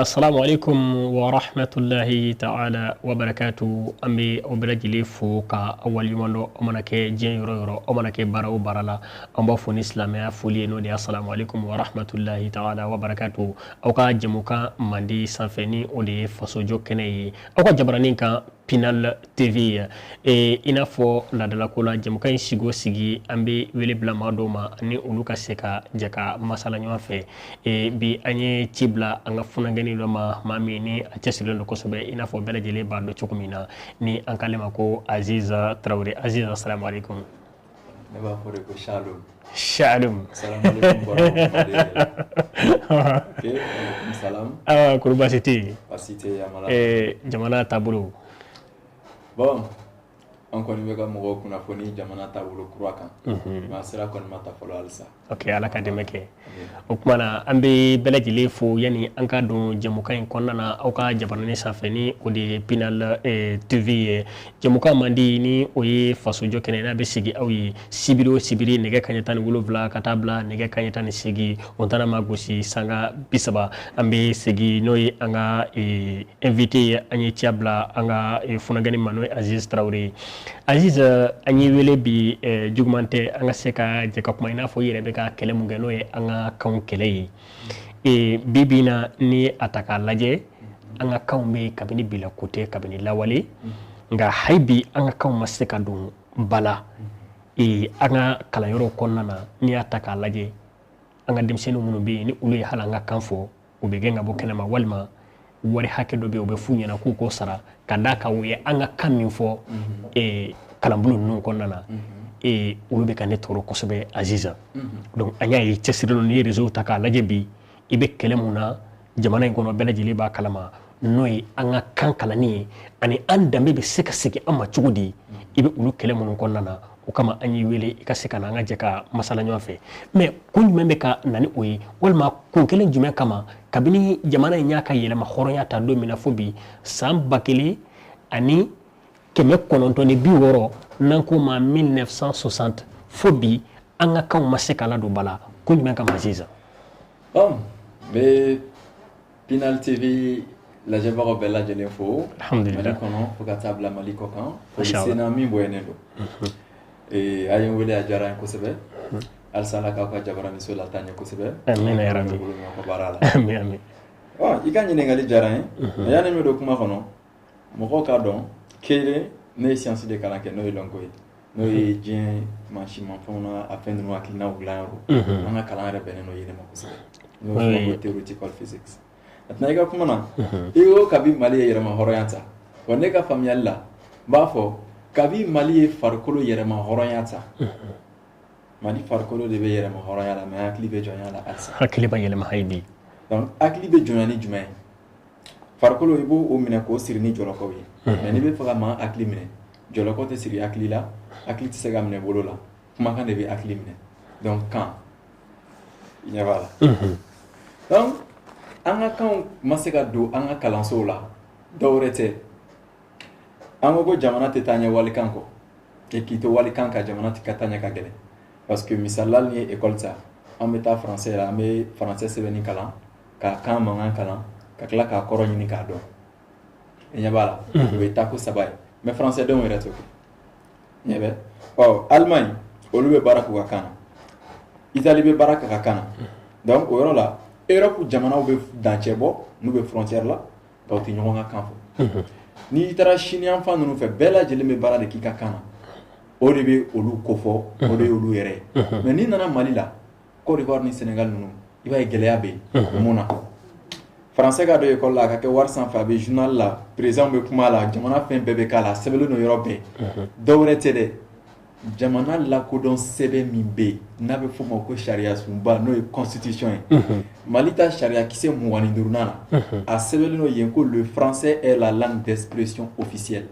Assalamu alaikum wa rahmatullahi ta'ala wa barakatu. An bɛ aw bɛɛ lajɛlen fo ka aw waleɲuman dɔn. Aw mana kɛ diɲɛ yɔrɔ yɔrɔ, aw mana kɛ baara o baara la, an b'a fɔ ni silamɛya foli ye, n'o de ye assalamu alaikum wa rahmatullahi ta'ala wa barakatu. Aw ka jɛmukan mandi sanfɛ, ni o de ye fasojɔ kɛnɛ ye, aw ka jabaranin kan, Pinal TV. I n'a fɔ laadalako la, jɛmukan in sigi o sigi, an bɛ wele bila maa dɔw ma ni olu ka se ka jɛ ka masala ɲɔgɔn fɛ. Bi an ye ci bila an ka funankɛnin dɔ ma, maa min ni a cɛsirilen don kosɛbɛ, i n'a fɔ bɛɛ lajɛlen b'a dɔn cogo min na, ni an k'ale ma ko Aziza Tarawele. Aziza, assalamu alaikum. Ne b'a fɔ de ko shalom. Shalom. Salam alaikum wa rahmatullahi. Ok, alaikum salam. Awa, kɔri baasi tɛ yen? Baasi tɛ yen, Amala. Jamana taabolo? Bon, an kɔni bɛ ka mɔgɔw kunnafoni jamana taabolo kura kan. Mais a sira kɔni ma ta fɔlɔ halisa. Ok, Ala ka dɛmɛ kɛ. O tuma na, an bɛ bɛɛ lajɛlen fo. Yanni an ka don jɛmukan in kɔnɔna na, aw ka jabaranin sanfɛ, ni o de ye Pinal TV ye, jɛmukan mandi, ni o ye fasojɔ kɛnɛ, n'a bɛ sigi aw ye sibiri o sibiri, nɛgɛ kaɲɛ 17 ka taa bila nɛgɛ kaɲɛ 18, o tana ma gosi sanga 30. An bɛ segin, n'o ye an ka invité ye. An ye ci bila an ka funankɛnin ma, n'o ye Aziz Tarawele ye. Aziz, an y'i wele bi, juguman tɛ an ka se ka jɛ ka kuma, i n'a fɔ i yɛrɛ bɛ ka kɛlɛ mun kɛ, n'o ye an ka kanw kɛlɛ ye. Bi bi in na, ni a ta k'a lajɛ, an ka kanw bɛ kabini bi la ko tɛ, kabini lawale, nka hali bi an ka kanw ma se ka don ba la an ka kalanyɔrɔw kɔnɔna na. N'i y'a ta k'a lajɛ, an ka denmisɛnnin minnu bɛ yen, ni olu ye hali an ka kan fɔ, u bɛ gɛn ka bɔ kɛnɛma, walima wari hakɛ dɔ bɛ yen, u bɛ f'u ɲɛna k'u k'o sara, ka d'a kan u ye an ka kan min fɔ kalanbolo ninnu kɔnɔna na. Olu bɛ ka ne tɔɔrɔ kosɛbɛ, Aziza. Donc an y'a ye cɛsiri n'i ye réseau ta k'a lajɛ bi, i bɛ kɛlɛ mun na jamana in kɔnɔ, bɛɛ lajɛlen b'a kalama, n'o ye an ka kan kalanni ye, ani an danbe bɛ se ka segin an ma cogo di, i bɛ olu kɛlɛ minnu kɔnɔna na. O kama an y'i wele i ka se ka na, an ka jɛ ka masala ɲɔgɔn fɛ. Mais kun jumɛn bɛ ka na ni o ye, walima kun kelen jumɛn kama, kabini jamana in y'a ka yɛlɛma hɔrɔnya ta don min na fo bi, san 1960, n'an k'o ma 1960, fo bi an ka kanw ma se ka ladon ba la? Kun jumɛn kama, Aziza? Bon, n bɛ Pinal TV lajɛbagaw bɛɛ lajɛlen fo. Alhamdulillah. Mali kɔnɔ fo ka taa bila Mali kɔ kan. Foli Masha Allah. senna min bonyalen don. A ye n wele, a diyara n ye kosɛbɛ. Halisa Ala k'aw ka jabaraniso lataa ɲɛ kosɛbɛ. Amina ya Rabbi. Bolo ɲɔgɔn kɔ baara la. Amin, amin. Bon, i ka ɲininkali diyara n ye. Mais yanni n bɛ don kuma kɔnɔ, mɔgɔw k'a dɔn kelen, ne ye science de kalan kɛ, n'o ye lɔnko ye. N'o ye diɲɛ mansimafɛnw na a fɛn ninnu hakilinaw dilan yɔrɔ. An ka kalan yɛrɛ bɛnnen don yiri ma kosɛbɛ. N'o fɔ ko theoretical physics. Maintenant, i ka kuma na, i ko kabi Mali ye yɛrɛma hɔrɔnya ta. Wa ne ka faamuyali la, n b'a fɔ kabi Mali ye farikolo yɛrɛma hɔrɔnya ta. Mali farikolo de bɛ yɛrɛma hɔrɔnya la, mais hakili bɛ jɔnya la halisa. Hakili b'a yɛlɛma hali bi. Donc hakili bɛ jɔnya ni jumɛn ye? Farikolo, i b'o minɛ k'o siri ni jɔlɔkɔw ye. Mais n'i bɛ fɛ ka maa hakili minɛ, jɔlɔkɔ tɛ siri hakili la, hakili tɛ se ka minɛ bolo la. Kumakan de bɛ hakili minɛ. Donc kan, i ɲɛ b'a la. Donc an ka kanw ma se ka don an ka kalansow la, dɔwɛrɛ tɛ. An ko ko jamana tɛ taa ɲɛ walikan kɔ. Et k'i to walikan kan, jamana tɛ ka taa ɲɛ ka gɛlɛn. Parce que misali la, hali n'i ye école ta, an bɛ taa français la, an bɛ français sɛbɛnni kalan, ka kan mankan kalan, ka tila k'a kɔrɔ ɲini k'a dɔn. I ɲɛ b'a la. O ye tako saba ye. Mais français denw yɛrɛ t'o kɛ. Ɲɛ bɛ. Ɔ, Allemagne, olu bɛ baara k'u ka kan na. Italie bɛ baara k'a ka kan na. Donc o yɔrɔ la, Europe jamanaw bɛ dancɛ bɔ, n'u bɛ frontière la, nka u tɛ ɲɔgɔn ka kan fɔ. N'i taara Chine yan fan ninnu fɛ, bɛɛ lajɛlen bɛ baara de k'i ka kan na. O de bɛ olu kofɔ, o de ye olu yɛrɛ ye. Mais n'i nana Mali la, Côte d'Ivoire ni Sénégal ninnu, i b'a ye gɛlɛya bɛ yen. Mun na? Français ka don école la, a ka kɛ wari sanfɛ, a bɛ journal la, président bɛ kuma la, jamana fɛn bɛɛ bɛ k'a la, a sɛbɛnlen don yɔrɔ bɛɛ. Dɔwɛrɛ tɛ dɛ. Jamana lakodɔn sɛbɛn min bɛ yen, n'a bɛ f'o ma ko sariya sunba, n'o ye constitution ye. Mali ta sariya kisɛ 25nan na, a sɛbɛnlen don yen ko le français est la langue d'expression officielle.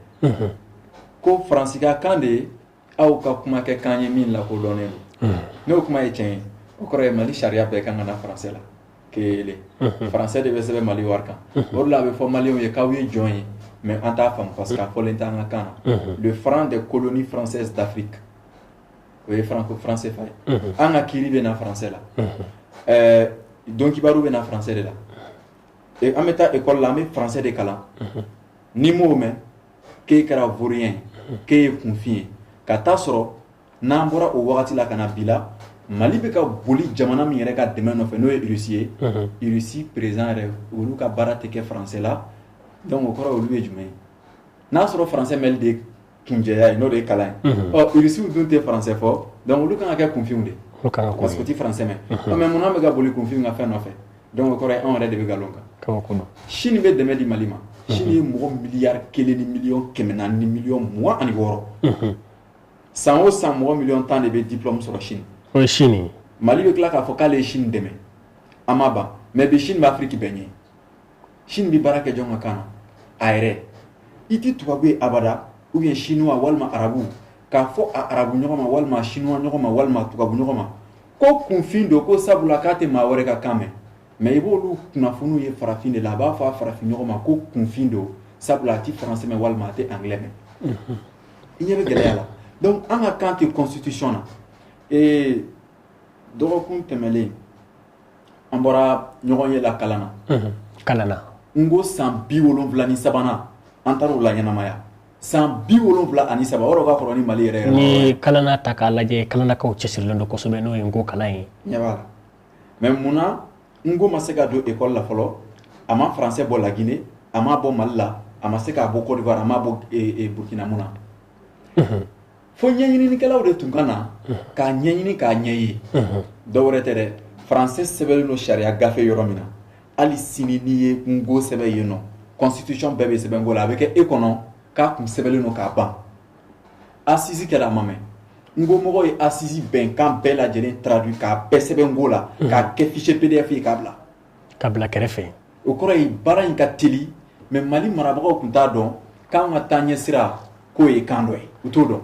Ko faransikan kan de ye aw ka kumakɛ kan ye min lakodɔnnen don. N'o kuma ye tiɲɛ ye, o kɔrɔ ye Mali sariya bɛɛ kan ka na français la. Kelen, français de bɛ sɛbɛn Mali wari kan. O de la a bɛ fɔ maliyɛnw ye k'aw ye jɔn ye, mais an t'a faamu parce que a fɔlen t'an ka kan na. Le franc des colonies françaises d'Afrique, o ye franco franc CFA ye. An ka kiiri bɛ na français la. Ɛɛ, don kibaru bɛ na français de la. An bɛ taa école la, an bɛ français de kalan. N'i m'o mɛn, k'e kɛra vaurien, k'e ye kunfin ye. Ka taa sɔrɔ n'an bɔra o wagati la ka na bi la, Mali bɛ ka boli jamana min yɛrɛ ka dɛmɛ nɔfɛ, n'o ye Russie ye, Russie président yɛrɛ, olu ka baara tɛ kɛ français la. Donc o kɔrɔ, olu ye jumɛn ye? N'a sɔrɔ français mɛnli de ye kunjɛya ye, n'o de ye kalan ye, ɔ Russiw dun tɛ français fɔ, donc olu kan ka kɛ kunfinw de, parce que u tɛ français mɛn. Ɔ mais munna an bɛ ka boli kunfinw ka fɛn nɔfɛ? Donc o kɔrɔ ye anw yɛrɛ de bɛ nkalon kan. Chine bɛ dɛmɛ di Mali ma. Chine ye mɔgɔ miliyari 1 ni 404 miliyɔn 26. San o san, mɔgɔ miliyɔn 10 de bɛ diplôme sɔrɔ Chine. O ye Chine ye. Mali bɛ tila k'a fɔ k'ale ye Chine dɛmɛ, an ma ban. Mais bi, Chine bɛ Afrique bɛɛ ɲɛ. Chine bɛ baara kɛ jɔn ka kan na? A yɛrɛ. I tɛ tubabu ye abada, ou bien chinois walima arabu, k'a fɔ a arabu ɲɔgɔn ma, walima chinois ɲɔgɔn ma, walima tubabu ɲɔgɔn ma, ko kunfin don, ko sabula k'a tɛ maa wɛrɛ ka kan mɛn. Mais i b'olu kunnafoniw ye farafin de la, a b'a fɔ a farafin ɲɔgɔn ma ko kunfin don, sabula a tɛ français mɛn walima a tɛ anglais mɛn. I ɲɛ bɛ gɛlɛya la. Donc an ka kan tɛ constitution na. Ee, dɔgɔkun tɛmɛlen, an bɔra ɲɔgɔn ye la kalan na. Kalan na. N ko san 73nan, an taara o la ɲɛnamaya. San 73, o yɔrɔ ka kɔrɔ ni Mali yɛrɛ yɛrɛ. Ni kalanna ta k'a lajɛ, kalannakaw cɛsirilen don kosɛbɛ, n'o ye Nko kalan ye. Ɲɛ b'a la. Mais munna Nko ma se ka don école la fɔlɔ? A ma français bɔ La Guinée, a ma bɔ Mali la, a ma se k'a bɔ Côte d'Ivoire, a ma bɔ Burkina. Mun na? Fo ɲɛɲininikɛlaw de tun ka na k'a ɲɛɲini, k'a ɲɛ ye. Dɔw wɛrɛ tɛ dɛ, français sɛbɛnlen don sariya gafe yɔrɔ min na, hali sini n'i ye Nko sɛbɛn yen nɔ, constitution bɛɛ bɛ sɛbɛn Nko la, a bɛ kɛ e kɔnɔ k'a kun sɛbɛnlen don k'a ban. Assise kɛra, a ma mɛn, Nko mɔgɔw ye assise bɛnkan bɛɛ lajɛlen traduit k'a bɛɛ sɛbɛn Nko la, k'a kɛ fichier PDF ye k'a bila. Ka bila kɛrɛfɛ. O kɔrɔ ye baara in ka teli. Mais Mali marabagaw tun t'a dɔn k'an ka taa ɲɛsira k'o ye kan dɔ ye, u t'o dɔn.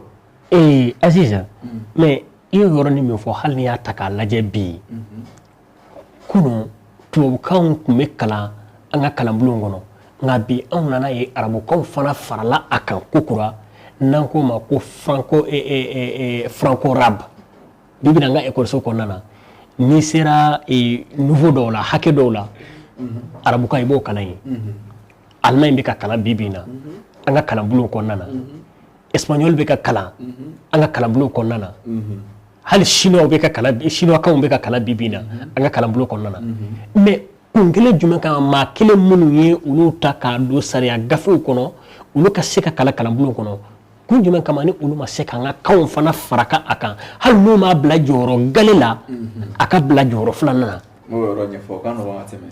Ee Aziz, mais i ye yɔrɔnin min fɔ, hali n'i y'a ta k'a lajɛ bi, kunun tubabukanw tun bɛ kalan an ka kalanbulon kɔnɔ, nka bi anw nana ye arabukanw fana farala a kan kokura, n'an k'o ma ko franco arabe. Bi bi in na, an ka ekɔliso kɔnɔna na, n'i sera niveau dɔw la, hakɛ dɔw la, arabukan i b'o kalan yen. Allemagne bɛ ka kalan bi bi in na an ka kalanbulon kɔnɔna na, espagnol bɛ ka kalan an ka kalanbulon kɔnɔna na, hali chinois bɛ ka kalan, chinois kanw bɛ ka kalan bi bi in na an ka kalanbulon kɔnɔna na. Mais kun kelen jumɛn kan, maa kelen minnu ye olu ta k'a don sariya gafew kɔnɔ, olu ka se ka kalan kalanbulon kɔnɔ, kun jumɛn kama ni olu ma se k'an ka kanw fana fara a kan, hali n'u m'a bila jɔyɔrɔ gale la, a ka bila jɔyɔrɔ filanan na? N b'o yɔrɔ ɲɛfɔ, o ka nɔgɔn ka tɛmɛ.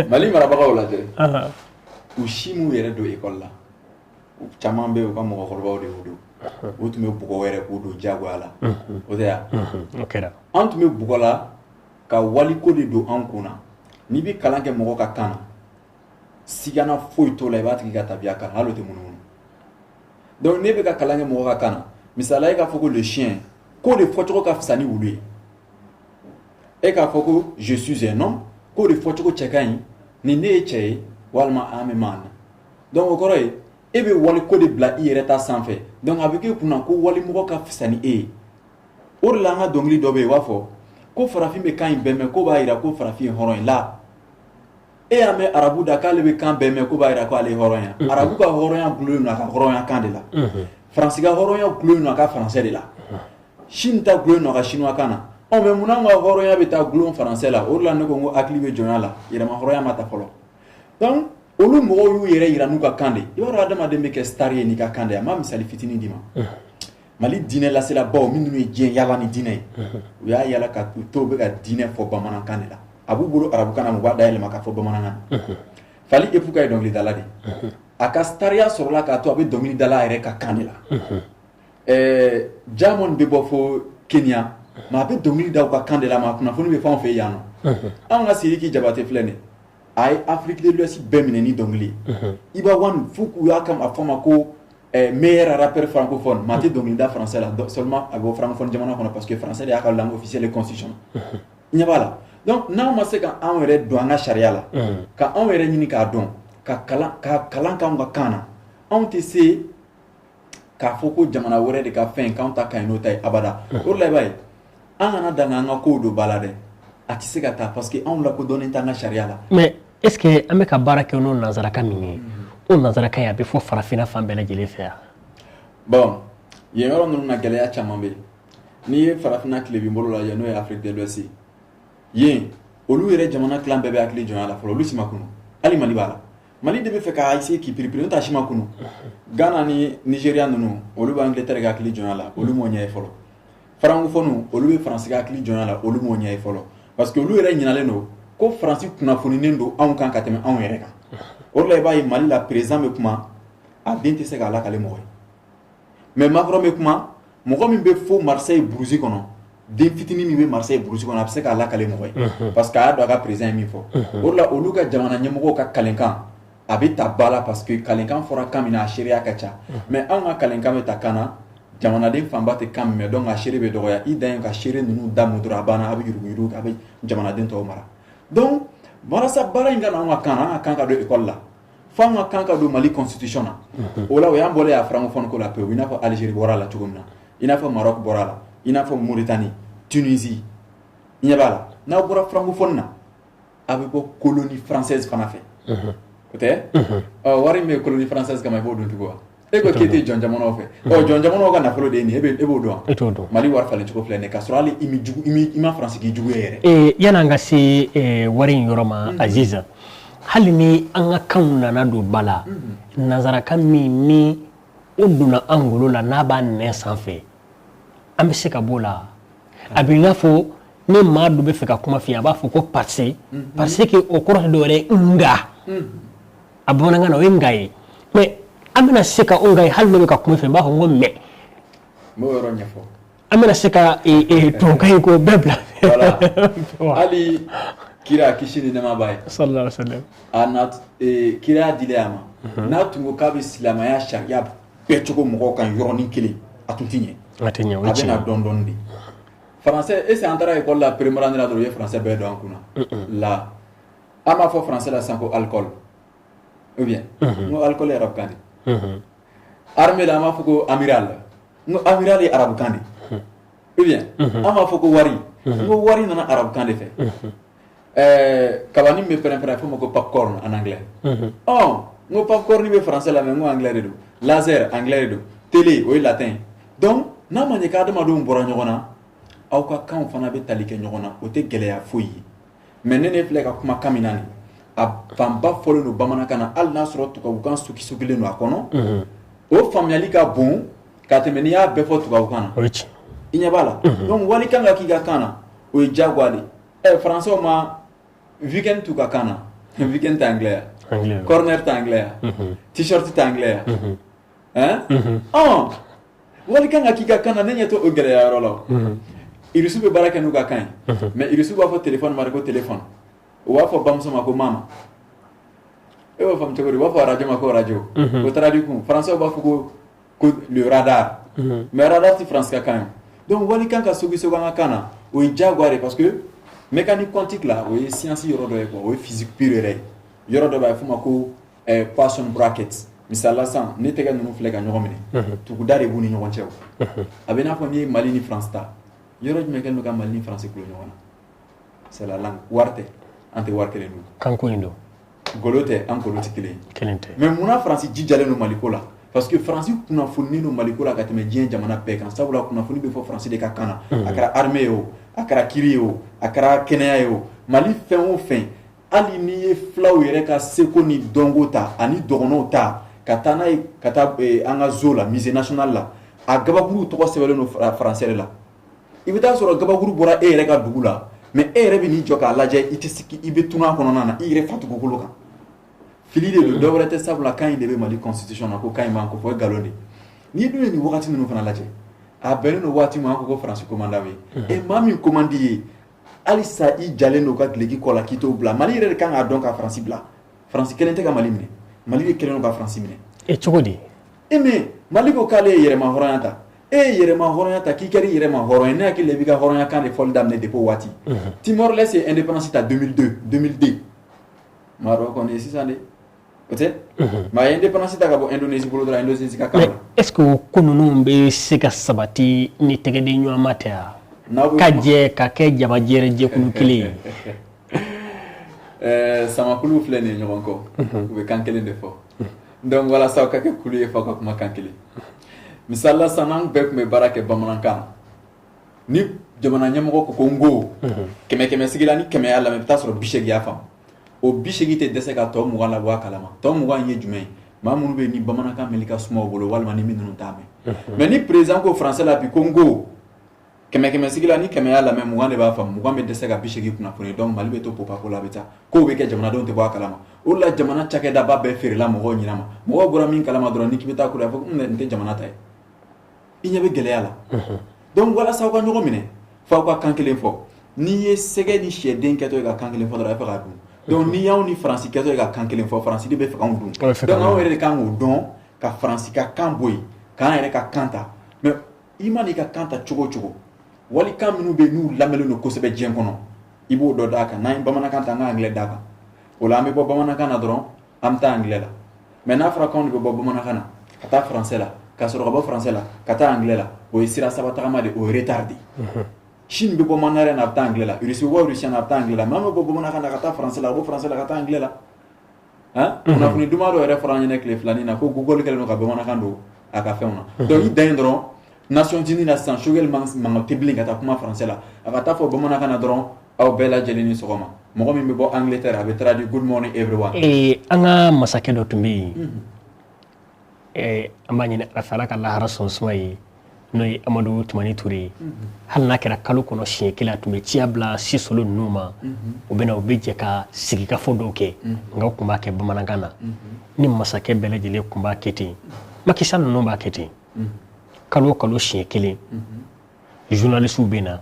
Mali marabagaw lajɛ, u si m'u yɛrɛ don ekɔli la. Caman bɛ yen, u ka mɔgɔkɔrɔbaw de y'u don. U tun bɛ bugɔ yɛrɛ k'u don diyagoya la, o tɛ ya? O kɛra. An tun bɛ bugɔ la ka waliko de don an kun na. N'i bɛ kalan kɛ mɔgɔ ka kan na, sigana foyi t'o la, i b'a tigi ka tabiya kalan, hali o tɛ munumunu. Donc n'e bɛ ka kalan kɛ mɔgɔ ka kan na, misaliya, e k'a fɔ ko le chien, k'o de fɔcogo ka fisa ni wulu ye, e k'a fɔ ko je suis un homme, k'o de fɔcogo cɛ ka ɲi ni ne ye cɛ ye, walima an bɛ maa na. Donc o kɔrɔ ye e bɛ waliko de bila i yɛrɛ ta sanfɛ. Donc a bɛ k'e kunna ko walimɔgɔ ka fisa ni e ye. O de la an ka dɔnkili dɔ bɛ yen, u b'a fɔ ko farafin bɛ kan in bɛɛ mɛn, ko b'a jira ko farafin ye hɔrɔn ye la. E y'a mɛn arabu da k'ale bɛ kan bɛɛ mɛn, ko b'a jira ko ale ye hɔrɔn ye? Arabu ka hɔrɔnya gulonnen don a ka hɔrɔnya kan de la. Faransi ka hɔrɔnya gulonnen don a ka faransɛ de la. Chine ta gulonnen don a ka chinois kan na. Ɔ mais munna an ka hɔrɔnya bɛ taa gulon faransɛ la? O de la ne ko n ko hakili bɛ jɔnya la, yɛrɛma hɔrɔnya ma ta fɔlɔ. Donc olu mɔgɔw y'u yɛrɛ yira n'u ka kan de. I b'a dɔn, adamaden bɛ kɛ star ye n'i ka kan de ye. A ma misali fitinin d'i ma. Mali diinɛ laselabaw minnu ye diɲɛ yala ni diinɛ ye, u y'a yala ka u to, u bɛ ka diinɛ fɔ bamanankan de la. A b'u bolo arabukan na, u b'a dayɛlɛma k'a fɔ bamanankan na. Fally Ipupa ye dɔnkilidala de ye. A ka stariya sɔrɔla k'a to a bɛ dɔnkili dala a yɛrɛ ka kan de la. Diamond bɛ bɔ fo Kenya, mais a bɛ dɔnkili da u ka kan de la, mais a kunnafoni bɛ fɔ anw fɛ yan nɔ. Anw ka Sidiki Jabate filɛ nin ye, a ye Afrique de l'Ouest bɛɛ minɛ ni dɔnkili ye. Iba One fo k'u y'a kama a fɔ ma ko meilleur rappeur francophone, maa tɛ dɔnkili da français la seulement, a bɛ bɔ francophone jamana kɔnɔ, parce que français de y'a ka langue officielle ye constitution. I ɲɛ b'a la. Donc n'anw ma se ka anw yɛrɛ don an ka sariya la, ka anw yɛrɛ ɲini k'a dɔn, ka kalan k'anw ka kan na, anw tɛ se k'a fɔ ko jamana wɛrɛ de ka fɛn k'anw ta ka ɲi n'o ta ye abada. O de la i b'a ye, an kana dan k'an ka kow don ba la dɛ, a tɛ se ka taa, parce que anw lakodɔnnen t'an ka sariya la. Mais Est ce que an bɛ ka baara kɛ n'o nansarakan min ye, o nansarakan in, a bɛ fɔ farafinna fan bɛɛ lajɛlen fɛ yan? Bon, yen yɔrɔ ninnu na, gɛlɛya caman bɛ yen. N'i ye farafinna tilebin bolo lajɛ, n'o ye Afrique de l'Ouest ye, yen olu yɛrɛ jamana tilan bɛɛ bɛ hakili jɔnya la fɔlɔ. Olu si ma kunu. Hali Mali b'a la, Mali de bɛ fɛ k'a essayer k'i piripiri, n'o tɛ a si ma kunu. Ghana ni Nigeria ninnu, olu bɛ Angleterre ka hakili jɔnya la, olu m'o ɲɛ ye fɔlɔ. Francophone, olu bɛ Faransi ka hakili jɔnya la, olu m'o ɲɛ ye fɔlɔ, parce que olu yɛrɛ ɲinalen don ko Faransi kunnafoninen don anw kan ka tɛmɛ anw yɛrɛ kan. O de la, i b'a ye Mali la, président bɛ kuma, a den tɛ se k'a lakale mɔgɔ ye, mais Macron bɛ kuma, mɔgɔ min bɛ fo Marseille brousse kɔnɔ, den fitinin min bɛ Marseille brousse kɔnɔ, a bɛ se k'a lakale mɔgɔ ye, parce que a y'a dɔn a ka président ye min fɔ. O de la, olu ka jamana ɲɛmɔgɔw ka kalenkan, a bɛ ta ba la, parce que kalenkan fɔra kan min na, a seereya ka ca. Mais anw ka kalenkan bɛ ta kan na, jamanaden fanba tɛ kan min mɛn, donc a seere bɛ dɔgɔya. I dan ye ka seere ninnu da mun dɔrɔn, a banna, a bɛ yuruguyurugu, a bɛ jamanaden tɔw mara. Donc walasa baara in ka na anw ka kan na, an ka kan ka don école la, fo an ka kan ka don Mali constitution na. O la, o y'an bɔlen a francophone ko la pewu, i n'a fɔ Algérie bɔra a la cogo min na, i n'a fɔ Maroc bɔra a la, i n'a fɔ Mauritanie, Tunisie, i ɲɛ b'a la. N'aw bɔra francophone na, a bɛ bɔ colonie française fana fɛ, o tɛ? Ɔ, wari min bɛ colonie française kama, i b'o dun tugun wa? E ko k'e tɛ jɔn jamanaw fɛ, ɔ, jɔn jamanaw ka nafolo de ye nin ye, e b'o dɔn wa? E t'o dɔn. Mali wari falen cogo filɛ nin ye, k'a sɔrɔ hali i mi jugu, i ma Faransi k'i jugu ye yɛrɛ. Yan'an ka se wari in yɔrɔ ma, Aziz, hali ni an ka kanw nana don ba la, nansarakan min ni o donna an ngolo la, n'a b'a nɛn sanfɛ, an bɛ se ka b'o la. A bɛ i n'a fɔ ni maa dɔ bɛ fɛ ka kuma f'i ye, a b'a fɔ ko parce que, parce que o kɔrɔ tɛ dɔwɛrɛ ye nka. A bamanankan na, o ye nka ye. Mais an bɛna se ka o nka ye, hali n'o bɛ ka kuma i fɛ, n b'a fɔ n ko mais. N b'o yɔrɔ ɲɛfɔ. An bɛna se ka tubabukan in k'o bɛɛ bila. Voilà, hali kira, kisi ni nɛɛma b'a ye, sallallahu alaihi wa sallam, a na kiraya dilen a ma, n'a tun ko k'a bɛ silamɛya sariya bɛɛ cogo mɔgɔw kan yɔrɔnin kelen, a tun ti ɲɛ. A tɛ ɲɛ, o ye A bɛ na tiɲɛ. dɔɔni dɔɔni de. Français, est ce que an taara école la première année la dɔrɔn, u ye français bɛɛ don an kunna la? An b'a fɔ français la sisan ko alcool, ou bien n ko alcool ye arabukan de. Armée la, an b'a fɔ ko amiral, n ko amiral ye arabukan de, ou bien an b'a fɔ ko wari, n ko wari nana arabukan de fɛ. Kabani min bɛ pɛrɛn-pɛrɛn, a bɛ f'o ma ko popcorn en anglais. Ɔ, n ko popcorn bɛ français la, mais n ko anglais de don. Laser, anglais de don. Télé, o ye latin ye. Donc n'a ma ɲɛ k'adamadenw bɔra ɲɔgɔn na, aw ka kanw fana bɛ tali kɛ ɲɔgɔn na, o tɛ gɛlɛya foyi ye. Mais ne filɛ ka kuma kan min na nin, a fanba fɔlen don bamanankan na, hali n'a sɔrɔ tubabukan suki-sukilen don a kɔnɔ, o faamuyali ka bon ka tɛmɛ n'i y'a bɛɛ fɔ tubabukan na. O ye tiɲɛ. I ɲɛ b'a la. Donc wali kan ka k'i ka kan na, o ye diyagoya de ye. Ɛ, français ma weekend t'u ka kan na, weekend tɛ anglais ya? Anglais don. Corner tɛ anglais ya? T-shirt tɛ anglais ya? Hein, ɔn, wali kan ka k'i ka kan na, ne ɲɛ t'o gɛlɛya yɔrɔ la. O Irisiw bɛ baara kɛ n'u ka kan ye, mais Irisiw b'a fɔ téléphone ma de ko téléphone, u b'a fɔ bamuso ma ko mama. E b'o faamu cogo di? U b'a fɔ radio ma ko radio, o traduit kun. Français b'a fɔ ko le radar, mais radar tɛ France ka kan ye. Donc wali kan ka sogi sogi an ka kan na, o ye diyagoya de, parce que mécanique quantique la, o ye science yɔrɔ dɔ ye quoi, o ye physique pure yɛrɛ ye. Yɔrɔ dɔ bɛ yen, a bɛ f'o ma ko Poisson bracket. Misali la sisan, ne tɛgɛ ninnu filɛ ka ɲɔgɔn minɛ, tuguda de b'u ni ɲɔgɔn cɛ. O a bɛ i n'a fɔ n'i ye Mali ni France ta, yɔrɔ jumɛn kɛlen don ka Mali ni France kulo ɲɔgɔn na? C'est la langue. Wari tɛ, an tɛ wari kelen dun. Kanko in don. Golo tɛ, an golo tɛ kelen ye. Kelen tɛ. Mais munna Faransi jijalen don Maliko la? Parce que Faransi kunnafoninen don Maliko la ka tɛmɛ diɲɛ jamana bɛɛ kan, sabula kunnafoni bɛ fɔ Faransi de ka kan na. A kɛra armée ye o, a kɛra kiiri ye o, a kɛra kɛnɛya ye o, Mali fɛn o fɛn, hali n'i ye filaw yɛrɛ ka seko ni dɔnko ta ani dɔgɔnɔw ta ka taa n'a ye ka taa an ka zoo la, musée national la, a gabakuruw tɔgɔ sɛbɛnlen don français de la. I bɛ taa sɔrɔ gabakuru bɔra e yɛrɛ ka dugu la, mais e yɛrɛ bɛ n'i jɔ k'a lajɛ, i tɛ se, i bɛ tunun a kɔnɔna na, i yɛrɛ fa dugukolo kan. Fili de don, dɔwɛrɛ tɛ, sabula kan in de bɛ Mali constitution na ko kan in b'an ko fɔ, o ye nkalon de ye. N'i dun ye nin wagati ninnu fana lajɛ, a bɛnnen don waati min an ko ko Faransi ko man d'aw ye, e maa min ko man di ye, halisa i jalen don ka duloki kɔ la k'i t'o bila. Mali yɛrɛ de kan k'a dɔn ka Faransi bila. Faransi kelen tɛ ka Mali minɛ, Mali de kɛlen don ka Faransi minɛ. E, cogo di? E, mais Mali ko k'ale ye yɛrɛma hɔrɔnya ta, e ye yɛrɛma hɔrɔnya ta, k'i kɛra i yɛrɛma hɔrɔn ye, ne hakili la i b'i ka hɔrɔnya kan de fɔli daminɛ depuis o waati. Timor Leste ye indépendance ta 2002, 2002, maa dɔ kɔni ye sisan de, o tɛ? Mais a ye indépendance ta ka bɔ Indonésie bolo dɔrɔn, Indonésie ka kan Mais na. est ce que o ko ninnu bɛ se ka sabati ni tɛgɛden ɲɔgɔnma tɛ wa? N'aw bɛ Ka kuma jɛ ka kɛ jamajɛrɛ jɛkulu kelen ye. Samakulu filɛ nin ye ɲɔgɔn kɔ, u bɛ kan kelen de fɔ. Donc walasa aw ka kɛ kulu ye, f'aw ka kuma kan kelen. Misali la, sisan n'an bɛɛ tun bɛ baara kɛ bamanankan na, ni jamana ɲɛmɔgɔ ko ko n ko kɛmɛ kɛmɛ sigi la, ni 100 y'a lamɛn, i bɛ taa sɔrɔ 80 y'a faamu. O 80 tɛ dɛsɛ ka tɔ 20 labɔ a kalama. Tɔ 20 ye jumɛn ye? Maa minnu bɛ yen ni bamanankan mɛnli ka suma u bolo, walima ni minnu t'a mɛn. Mais ni président ko français la bi ko n ko, kɛmɛ kɛmɛ sigi la, ni 100 y'a lamɛn, 20 de b'a faamu. 20 bɛ dɛsɛ ka 80 kunnafoni. Donc Mali bɛ to popako la, a bɛ taa kow bɛ kɛ, jamanadenw tɛ bɔ a kalama. O de la, jamana cakɛdaba bɛɛ feerela mɔgɔw ɲɛna ma. Mɔgɔw bɔra min kalama dɔrɔn, ni k'i bɛ taa ko la, a fɔ ko nin tɛ jamana ta ye, i ɲɛ bɛ gɛlɛya la. Donc walasa aw ka ɲɔgɔn minɛ, f'aw ka kan kelen fɔ. N'i ye sɛgɛ ni sɛden kɛtɔ ye ka kan kelen fɔ dɔrɔn, a bɛ fɛ k'a dun. Donc n'i y'anw ni Faransi kɛtɔ ye ka kan kelen fɔ, Faransi de bɛ fɛ k'anw dun. Donc anw yɛrɛ de kan k'o dɔn, ka Faransi ka kan bɔ yen, k'an yɛrɛ ka kan ta. Mais i man'i ka kan ta cogo o cogo, walikan minnu bɛ yen n'u lamɛnlen don kosɛbɛ diɲɛ kɔnɔ, i b'o dɔ d'a kan. N'an ye bamanankan ta, an ka anglais d'a kan. O la, an bɛ bɔ bamanankan na dɔrɔn, an bɛ taa anglais la. Mais n'a fɔra k'anw de bɛ bɔ bamanankan na ka taa français la, ka sɔrɔ ka bɔ français la ka taa anglais la, o ye sira saba tagama de, o ye retard de ye. Chine bɛ bɔ mandarin na, a bɛ taa anglais la. Russie bɛ bɔ russien na, a bɛ taa anglais la. Mais an bɛ bɔ bamanankan na ka taa français la, ka bɔ français la ka taa anglais la. Han, kunnafoni duman dɔ yɛrɛ fɔra an ɲɛna tile filanin na ko Google kɛlen don ka bamanankan don a ka fɛnw na. Donc i dan ye dɔrɔn, Nations Unies la sisan, Choguel mankan tɛ bilen ka taa kuma français la, a ka taa fɔ bamanankan na dɔrɔn: aw bɛɛ lajɛlen ni sɔgɔma. Mɔgɔ min bɛ bɔ Angleterre, a bɛ traduit: good morning everyone. An ka masakɛ dɔ tun bɛ yen, an b'a ɲini Ala fɛ, Ala ka lahara sɔn suma ye, n'o ye Amadu Tumani Ture ye. Hali n'a kɛra kalo kɔnɔ siɲɛ kelen, a tun bɛ ciya bila sisolo ninnu ma, u bɛ na, u bɛ jɛ ka sigikafɔ dɔw kɛ, nka u tun b'a kɛ bamanankan na. Ni masakɛ bɛɛ lajɛlen tun b'a kɛ ten, Macky Sall ninnu b'a kɛ ten, kalo o kalo siɲɛ kelen, journalistes bɛ na,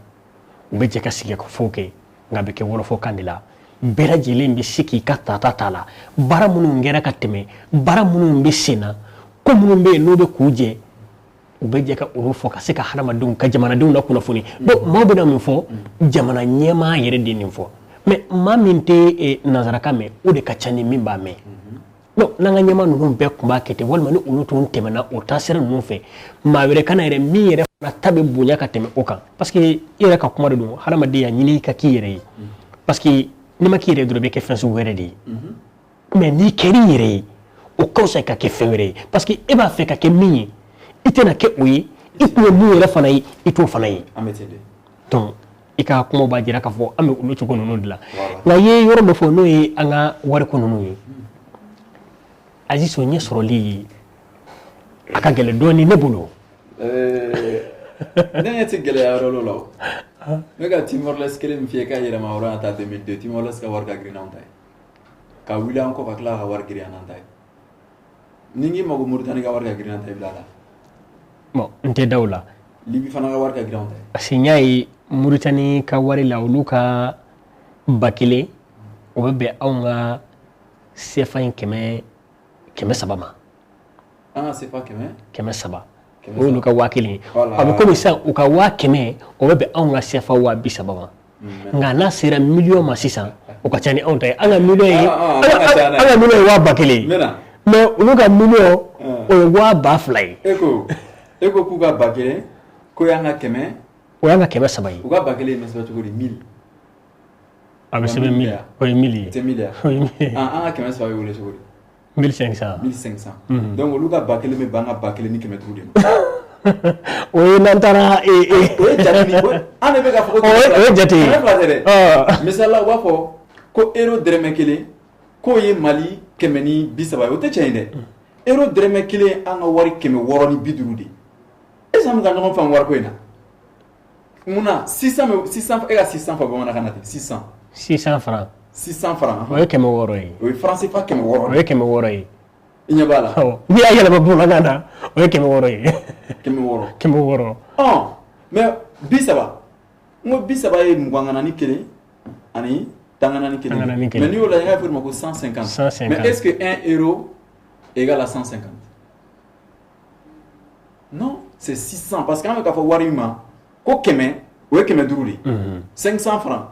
u bɛ jɛ ka sigikafɔ kɛ, nka a bɛ kɛ wɔlɔfɔkan de la. Bɛɛ lajɛlen bɛ se k'i ka tata t'a la, baara minnu kɛra ka tɛmɛ, baara minnu bɛ sen na, ko minnu bɛ yen n'o bɛ k'u jɛ, u bɛ jɛ ka olu fɔ, ka se ka hadamadenw ka jamanadenw la kunnafoni. Donc maaw bɛna min fɔ, jamana ɲɛmaa yɛrɛ de nin fɔ. Mais maa min tɛ nanzarakan mɛn, o de ka ca ni min b'a mɛn. Donc n'an ka ɲɛmaa ninnu bɛɛ tun b'a kɛ ten, walima ni olu tun tɛmɛna o taasira ninnu fɛ, maa wɛrɛ kana yɛrɛ min yɛrɛ fana ta bɛ bonya ka tɛmɛ o kan, parce que i yɛrɛ ka kuma de don, hadamadenya ɲini ka k'i yɛrɛ ye, parce que n'i ma k'i yɛrɛ dɔrɔn, i bɛ kɛ fɛn sugu wɛrɛ de ye. Mais n'i kɛr'i yɛrɛ ye, o ka fisa ka kɛ fɛn wɛrɛ ye, parce que e b'a fɛ ka kɛ min ye, i tɛna kɛ o ye. I tun ye mun yɛrɛ fana ye, i t'o fana ye. Donc i ka kumaw b'a jira k'a fɔ an bɛ olu cogo ninnu de la. Nka i ye yɔrɔ dɔ fɔ, n'o ye an ka wariko ninnu ye. Aziz, o ɲɛ sɔrɔli a ka gɛlɛn dɔɔnin ne bolo. Ne ɲɛ tɛ gɛlɛya yɔrɔ la. O ne ka Timor Leste kelen min f'i ye k'a yɛlɛma yɔrɔ ta 2002, Timor Leste ka wari ka girin n'anw ta ye, ka wuli an kɔ, ka tila ka wari girin n'an ta ye. Ni n k'i ma ko Mauritanie ka wari ka girin n'an ta ye, i bila la. Bon, n tɛ da o la. Libye fana ka wari ka girin anw ta ye. Parce que n y'a ye Mauritanie ka wari la, olu ka 1000, o bɛ bɛn anw ka CFA in 300 ma. An ka CFA kɛmɛ 300, o y'olu ka 1000 ye. A bɛ komi sisan u ka 100 000, o bɛ bɛn anw ka CFA 30 000 ma. Nka n'a sera miliyɔn ma sisan, o ka ca ni anw ta ye. An ka miliyɔn ye 10 000 ye, mais olu ka miliyɔn, o ye 20 000 ye. E ko k'u ka 1000, k'o y'an ka kɛmɛ O y'an ka 300 ye. U ka 1000 in bɛ sɛbɛn cogo di? 1000? A bɛ sɛbɛn 1000, o ye 1000 ye. Tɛ 1000 ye? O ye 1000 ye. An ka 300 bɛ wele cogo di? 1500. 1500. Donc olu ka 1000 bɛ bɛn an ka 1500 de ma. O ye n'an taara O ye jate min an de bɛ ka fɔ ko O ye jate ye. 200 tɛ dɛ. Misali la, u b'a fɔ ko euro dɛrɛmɛ kelen k'o ye Mali 130 ye. O tɛ tiɲɛ ye dɛ. Euro dɛrɛmɛ kelen, an ka wari 650 de ye. Est ce que an bɛ ka ɲɔgɔn faamu wariko in na? Munna 600 bɛ 600? E ka 600 fɔ bamanankan na ten, 600. 600 francs. 600 francs. O ye 600 ye. O ye franc CFA 600. O ye 600 ye. I ɲɛ b'a la. Awɔ, n'i y'a yɛlɛma bamanankan na, o ye 600 ye. 600. 600. Ɔn, mais 30, n ko 30 ye mugan ŋanani kelen ani tan ŋanani kelen. Tan ŋanani kelen. Mais n'i y'o lajɛ, n k'a fɔ o de ma ko 150. 150. Mais est-ce que 1 euro égale à 150? Non, c'est 600, parce que an bɛ k'a fɔ wari min ma ko 100, o ye 500 de ye. 500 francs,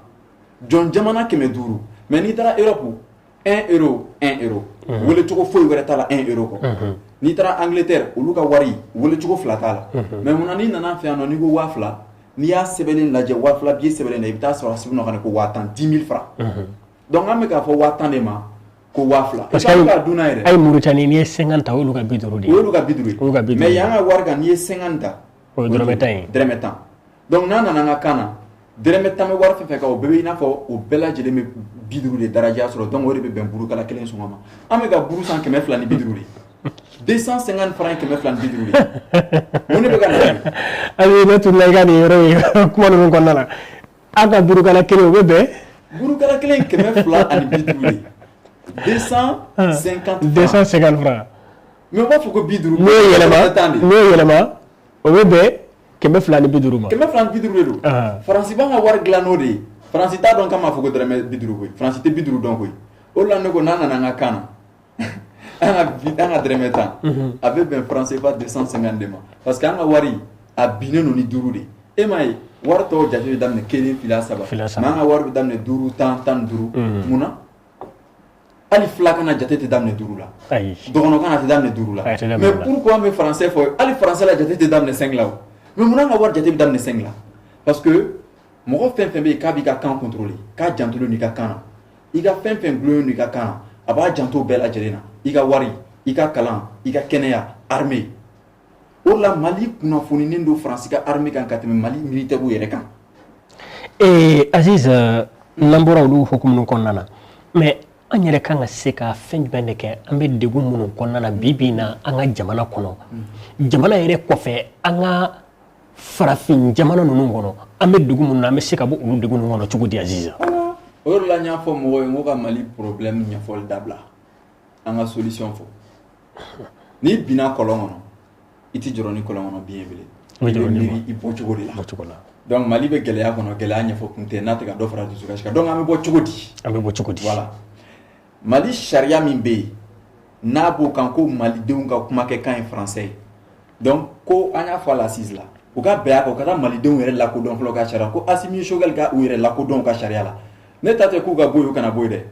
jɔn jamana 500. Mais n'i taara Europe, 1 euro, 1 euro, wele cogo foyi wɛrɛ t'a la 1 euro kɔ. N'i taara Angleterre, olu ka wari wele cogo fila t'a la. Mais munna n'i nana an fɛ yan nɔ, n'i ko 2000, n'i y'a sɛbɛnnen lajɛ, 2000 billet sɛbɛnnen na, i bɛ taa sɔrɔ a sɛbɛn ka na ko 10 000, 10 000 francs. Donc an bɛ k'a fɔ 10 000 de ma ko 2000. Parce que ka dunna yɛrɛ. Ayi, Mauritanie, n'i ye 50 ta, o y'olu ka 50 de ye. O y'olu ka 50 ye. Olu ka 50. Mais yan ka wari kan, n'i ye 50 ta, o ye dɔrɔmɛ 10 ye. Dɔrɔmɛ 10. Donc n'a nana an ka kan na, dɔrɔmɛ 10 bɛ wari fɛn fɛn kan, o bɛɛ bɛ i n'a fɔ o bɛɛ lajɛlen bɛ 50 de daraja sɔrɔ. Donc o de bɛ bɛn burukala kelen sɔngɔ ma. An bɛ ka buru san 250 de. 250 francs, 250 de. Mun de bɛ ka na n'a ye? Ayi, ne tun i ka nin yɔrɔ ye kuma ninnu kɔnɔna na, an ka burukala kelen, o bɛ bɛn. Burukala kelen, 250 de. 250 francs. 250 francs. Mais u b'a fɔ ko 50. N'o ye yɛlɛma, n'o ye yɛlɛma, o bɛ bɛn 250 ma. 250 de don. Faransi b'an ka wari dilan n'o de ye. Faransi t'a dɔn k'an b'a fɔ ko dɔrɔmɛ 50 koyi. Faransi tɛ 50 dɔn koyi. O de la ne ko n'an nana an ka kan na, an ka dɔrɔmɛ 10, a bɛ bɛn franc CFA 250 de ma, parce que an ka wari a binnen don ni duuru de. E m'a ye, wari tɔw jate bɛ daminɛ kelen, fila, saba. Fila, saba. Mais an ka wari bɛ daminɛ duuru, 10, 15. Mun na hali fila kana jate tɛ daminɛ duuru la? Ayi. Dɔgɔnɔkan na, tɛ daminɛ duuru la. A tɛ daminɛ. Mais pourquoi an bɛ français fɔ? Hali français la, jate tɛ daminɛ 5 la o. Mais mun na an ka wari jate bɛ daminɛ 5 la? Parce que mɔgɔ fɛn fɛn bɛ yen k'a b'i ka kan contrôler, k'a jantolen don i ka kan na, i ka fɛn fɛn gulonnen don i ka kan na, a b'a janto bɛɛ lajɛlen na: i ka wari, i ka kalan, i ka kɛnɛya, armée. O de la Mali kunnafoninen don Faransi ka armée kan ka tɛmɛ Mali militaire yɛrɛ kan. Ee Aziz, n'an bɔra olu hukumu kɔnɔna na, mais an yɛrɛ kan ka se ka fɛn jumɛn de kɛ? An bɛ degun minnu kɔnɔna na bi bi in na an ka jamana kɔnɔ, jamana yɛrɛ kɔfɛ, an ka farafin jamana ninnu kɔnɔ, an bɛ degun minnu na, an bɛ se ka bɔ olu degun ninnu kɔnɔ cogo di, Aziz? O yɔrɔ la n y'a fɔ mɔgɔw ye n ko ka Mali problème ɲɛfɔli dabila, an ka solution fɔ. N'i binna kɔlɔn kɔnɔ, i ti jɔrɔ ni kɔlɔn kɔnɔ bin ye bilen. I bɛ I jɔrɔ bɛ ni miiri i bɔ cogo de la. Bɔ cogo la. Donc Mali bɛ gɛlɛya kɔnɔ, gɛlɛya ɲɛfɔ kun tɛ n'a tɛ ka dɔ fara dusukasi kan. Donc an bɛ bɔ cogo di? An bɛ bɔ cogo di? Voilà, Mali sariya min bɛ yen n'a b'o kan ko malidenw ka kuma kɛ kan ye français ye, donc ko an y'a fɔ a la assise la, u ka bɛn a kan, u ka taa malidenw yɛrɛ lakodɔn fɔlɔ ka sariya ko Assimi, Choguel ka u yɛrɛ lakodɔn u ka sariya la. Ne ta tɛ k'u ka bɔ yen, u kana bɔ yen dɛ,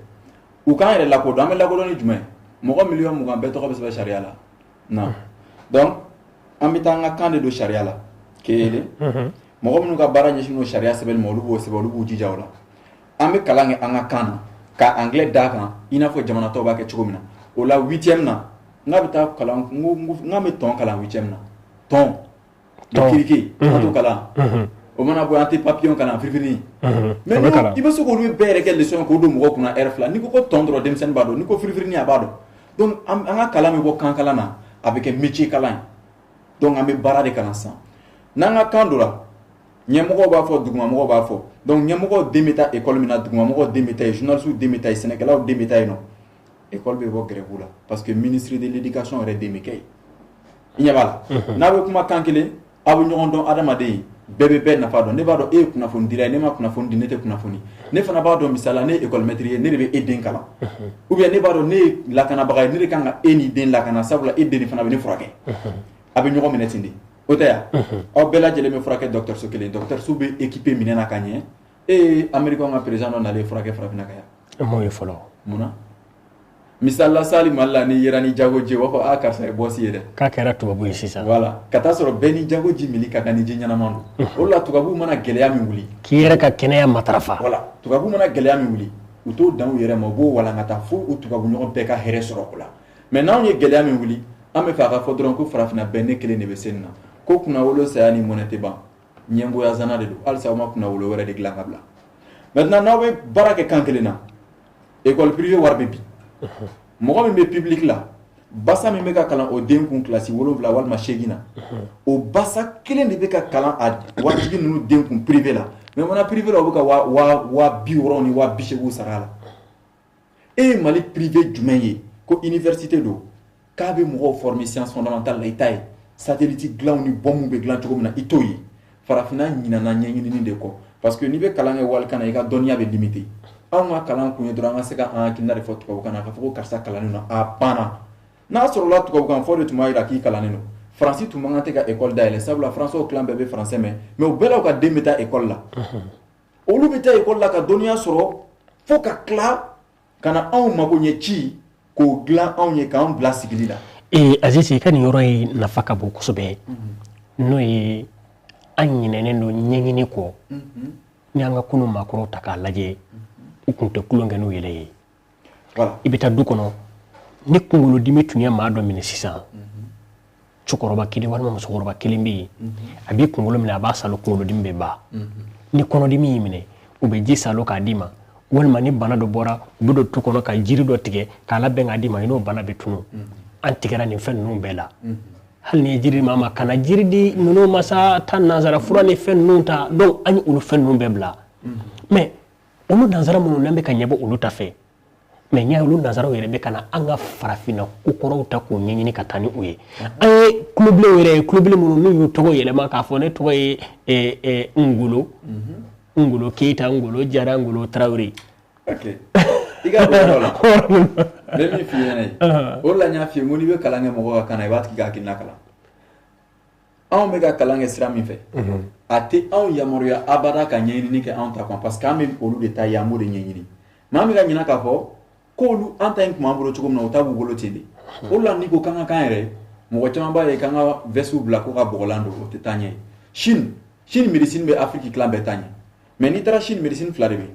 u k'an yɛrɛ lakodɔn. An bɛ lakodɔn ni jumɛn ye? Mɔgɔ 20 miliyɔn bɛɛ tɔgɔ bɛ sɛbɛn sariya la non? Donc an bɛ taa an ka kan de don sariya la. Kelen, mɔgɔ minnu ka baara ɲɛsinnen don sariya sɛbɛnni ma, olu b'o sɛbɛn, olu b'u jija o la. An bɛ kalan kɛ an ka kan na ka anglais d'a kan i n'a fɔ jamana tɔw b'a kɛ cogo min na. O la huitième na, n k'a bɛ taa kalan, n ko n k'a bɛ tɔn kalan huitième na, tɔn le criquet, an t'o kalan. O mana bɔ yen, an tɛ papillon kalan, firifiri? Mais O bɛ kalan. I bɛ se k'olu bɛɛ yɛrɛ kɛ leçon ye k'o don mɔgɔw kunna heure 2. N'i ko ko tɔn dɔrɔn, denmisɛnnin b'a dɔn. N'i ko firifirini, a b'a dɔn. Donc an ka kalan bɛ bɔ kan kalan na, a bɛ kɛ métier kalan ye. Donc an bɛ baara de kalan sisan. N'an ka kan donna, ɲɛmɔgɔw b'a fɔ, dugumamɔgɔw b'a fɔ. Donc ɲɛmɔgɔw den bɛ taa école min na, dugumamɔgɔw den bɛ taa yen, journalistes den bɛ taa yen, sɛnɛkɛlaw den bɛ taa yen nɔ, école bɛ bɔ grève la, parce que ministre de l'éducation yɛrɛ den bɛ kɛ yen. I ɲɛ b'a la, n'a bɛ kuma kan kelen, aw bɛ ɲɔgɔn dɔn. Adamaden bɛɛ bɛ bɛɛ nafa dɔn. Ne b'a dɔn e ye kunnafonidila ye, ne ma kunnafoni di, ne tɛ kunnafoni. Ne fana b'a dɔn, misali la, ne ye école maître ye, ne de bɛ e den kalan, ou bien ne b'a dɔn ne ye lakanabaga ye, ne de kan ka e n'i den lakana, sabula e den de fana bɛ ne furakɛ. A bɛ ɲɔgɔn minɛ ten de, o tɛ yan? Aw bɛɛ lajɛlen bɛ furakɛ dɔgɔtɔrɔso kelen, dɔgɔtɔrɔso bɛ équipé minɛn na ka ɲɛ. E ye américain ka président dɔ nalen furakɛ farafinna ka yan? M'o ye fɔlɔ. Munna? Misali la, sali Mali la, ni yera ni jago ji ye, u b'a fɔ a karisa ye boss ye dɛ. K'a kɛra tubabu ye sisan. Voilà, ka taa sɔrɔ bɛɛ ni jago ji mili ka kan ni ji ɲɛnama don. O de la tubabuw mana gɛlɛya min wuli, k'i yɛrɛ ka kɛnɛya matarafa. Voilà, tubabuw mana gɛlɛya min wuli, u t'o dan u yɛrɛ ma, u b'o walankata fo u tubabu ɲɔgɔn bɛɛ ka hɛrɛ sɔrɔ o la. Mais n'anw ye gɛlɛya min wuli, an bɛ fɛ a ka fɔ dɔrɔn ko farafinna bɛɛ, ne kelen de bɛ se nin na. Ko kunnawolo saya ni mɔnɛ tɛ ban, ɲɛngoya zana de don. Halisa aw ma kunnawolo wɛrɛ de dilan ka bila. Maintenant n'aw bɛ baara kɛ kan kelen na, école privée wari bɛ bin. Mɔgɔ min bɛ public la, basa min bɛ ka kalan o den kun kilasi 7 walima 8 na, o basa kelen de bɛ ka kalan a waritigi ninnu den kun privé la. Mais mana privé la, u bɛ ka 60 000 ni 80 000 sara a la. E ye Mali privé jumɛn ye ko université don k'a bɛ mɔgɔw former science fondamentale la? I t'a ye. Satellite dilanw ni bombe bɛ dilan cogo min na, i t'o ye. Farafinna ɲinana ɲɛɲinini de kɔ, parce que n'i bɛ kalan kɛ walikan na, i ka dɔnniya bɛ limité. Anw ka kalan kun ye dɔrɔn an ka se ka an hakilina de fɔ tubabukan na, k'a fɔ ko karisa kalannen don, a banna. N'a sɔrɔla tubabukan fɔ de tun b'a jira k'i kalannen don, Faransi tun man kan tɛ ka école dayɛlɛ, sabula Faransɛw clan bɛɛ bɛ français mɛn. Mais u bɛɛ la, u ka den bɛ taa école la, olu bɛ taa école la ka dɔnniya sɔrɔ fo ka tila ka na anw mago ɲɛ ci k'o dilan anw ye, k'an bila sigili la. Ee Aziz, i ka nin yɔrɔ in nafa ka bon kosɛbɛ, n'o ye an ɲinɛnen don ɲɛɲini kɔ. Ni an ka kunun maakɔrɔw ta k'a lajɛ, u U tun tɛ tulon kɛ n'u yɛrɛ ye. I bɛ taa du kɔnɔ, ni kunkolodimi tun ye maa dɔ minɛ sisan, cɛkɔrɔba kelen walima musokɔrɔba kelen bɛ yen, a b'i kunkolo minɛ, a b'a salo, kunkolodimi bɛ ban. Ni kɔnɔdimi y'i minɛ, u bɛ ji salo k'a d'i ma, walima ni bana dɔ bɔra, u bɛ don tu kɔnɔ ka jiri dɔ tigɛ k'a labɛn k'a d'i ma, i n'o bana bɛ tunu. An tigɛra nin fɛn ninnu bɛɛ la. Hali ni ye jiri di maa ma, kana jiri di ninnu ma sa, taa nansara fura ni fɛn ninnu ta. Donc an ye olu fɛn ninnu bɛɛ bila. Mais olu nansara minnu n'an bɛ ka ɲɛbɔ olu ta fɛ, mais ɲɛ olu nansaraw yɛrɛ bɛ ka na an ka farafinna kokɔrɔw ta k'u ɲɛɲini ka taa ni u ye. An ye kulobilenw yɛrɛ ye, kulobilen minnu n'u y'u tɔgɔ yɛlɛma k'a fɔ ne tɔgɔ ye Ngolo, Ngolo Keyita, Ngolo Jara, Ngolo Tarawele. Ok, i ka bɔ yɔrɔ la, n bɛ min f'i ɲɛna ye, o de la n y'a f'i ye n ko n'i bɛ kalan kɛ mɔgɔ ka kan na, i b'a tigi ka hakilina kalan. Anw bɛ ka kalan kɛ sira min fɛ, a tɛ anw yamaruya abada ka ɲɛɲinini kɛ anw ta kan, parce que an bɛ olu de ta ye, an b'o de ɲɛɲini. Mais an bɛ ka ɲinɛ k'a fɔ k'olu, an ta in tun b'an bolo cogo min na, o ta b'u bolo ten de. O de la n'i ko k'an ka kan yɛrɛ, mɔgɔ caman b'a ye k'an ka veste bila ko ka bɔgɔlan don, o tɛ taa ɲɛ. Chine médecine bɛ Afrique tilan bɛɛ taa ɲɛ. Mais n'i taara Chine, médecine fila de bɛ yen: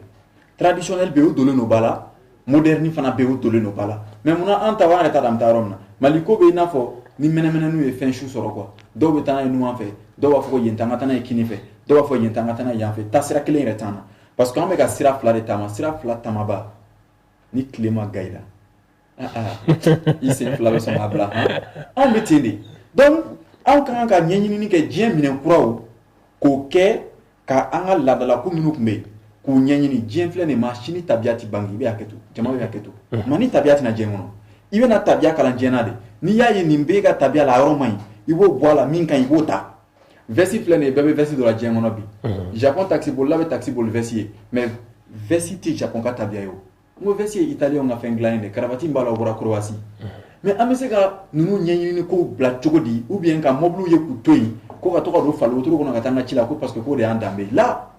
traditionnel bɛ yen, o donnen don ba la, moderne fana bɛ yen, o donnen don ba la. Mais munna an ta, an yɛrɛ t'a dɔn an bɛ taa yɔrɔ min na? Mali ko bɛ i n'a fɔ ni mɛnɛmɛnɛninw ye fɛn su sɔrɔ quoi. Dɔw bɛ taa n'a ye numan fɛ, dɔw b'a fɔ ko yen t'an ka taa n'a ye kini fɛ, dɔw b'a fɔ yen t'an ka taa n'a ye yan fɛ. Taasira kelen yɛrɛ t'an na, parce que an bɛ ka sira fila de taama. Sira fila taamaba, ni tile ma ga i la, i sen fila bɛ sɔn k'a bila. Anw bɛ ten de. Donc anw ka kan ka ɲɛɲinini kɛ diɲɛ minɛn kuraw k'o kɛ ka an ka laadalako minnu tun bɛ yen k'u ɲɛɲini. Diɲɛ filɛ nin, maa si ni tabiya tɛ bange. I bɛ hakɛ to, jama bɛ hakɛ to, maa ni tabiya tɛna diɲɛ kɔnɔ. I bɛna tabiya kalan diɲɛ na de. N'i y'a ye nin b'e ka tabiya la, a yɔrɔ man ɲi, i b'o bɔ a la, min ka ɲi, i b'o ta. Veste filɛ nin ye, bɛɛ bɛ veste dɔ la diɲɛ kɔnɔ bi. Japon taxi bolila bɛ taxi boli veste ye, mais veste tɛ Japon ka tabiya ye. O n ko veste ye italien ka fɛn dilan ye de, cravate b'a la, o bɔra Croatie. Mais an bɛ se ka ninnu ɲɛɲinini kow bila cogo di? Ou bien ka mobiliw ye k'u to yen ko ka to ka don fali wotoro kɔnɔ ka taa n ka ci la, ko parce que k'o de y'an danbe ye la,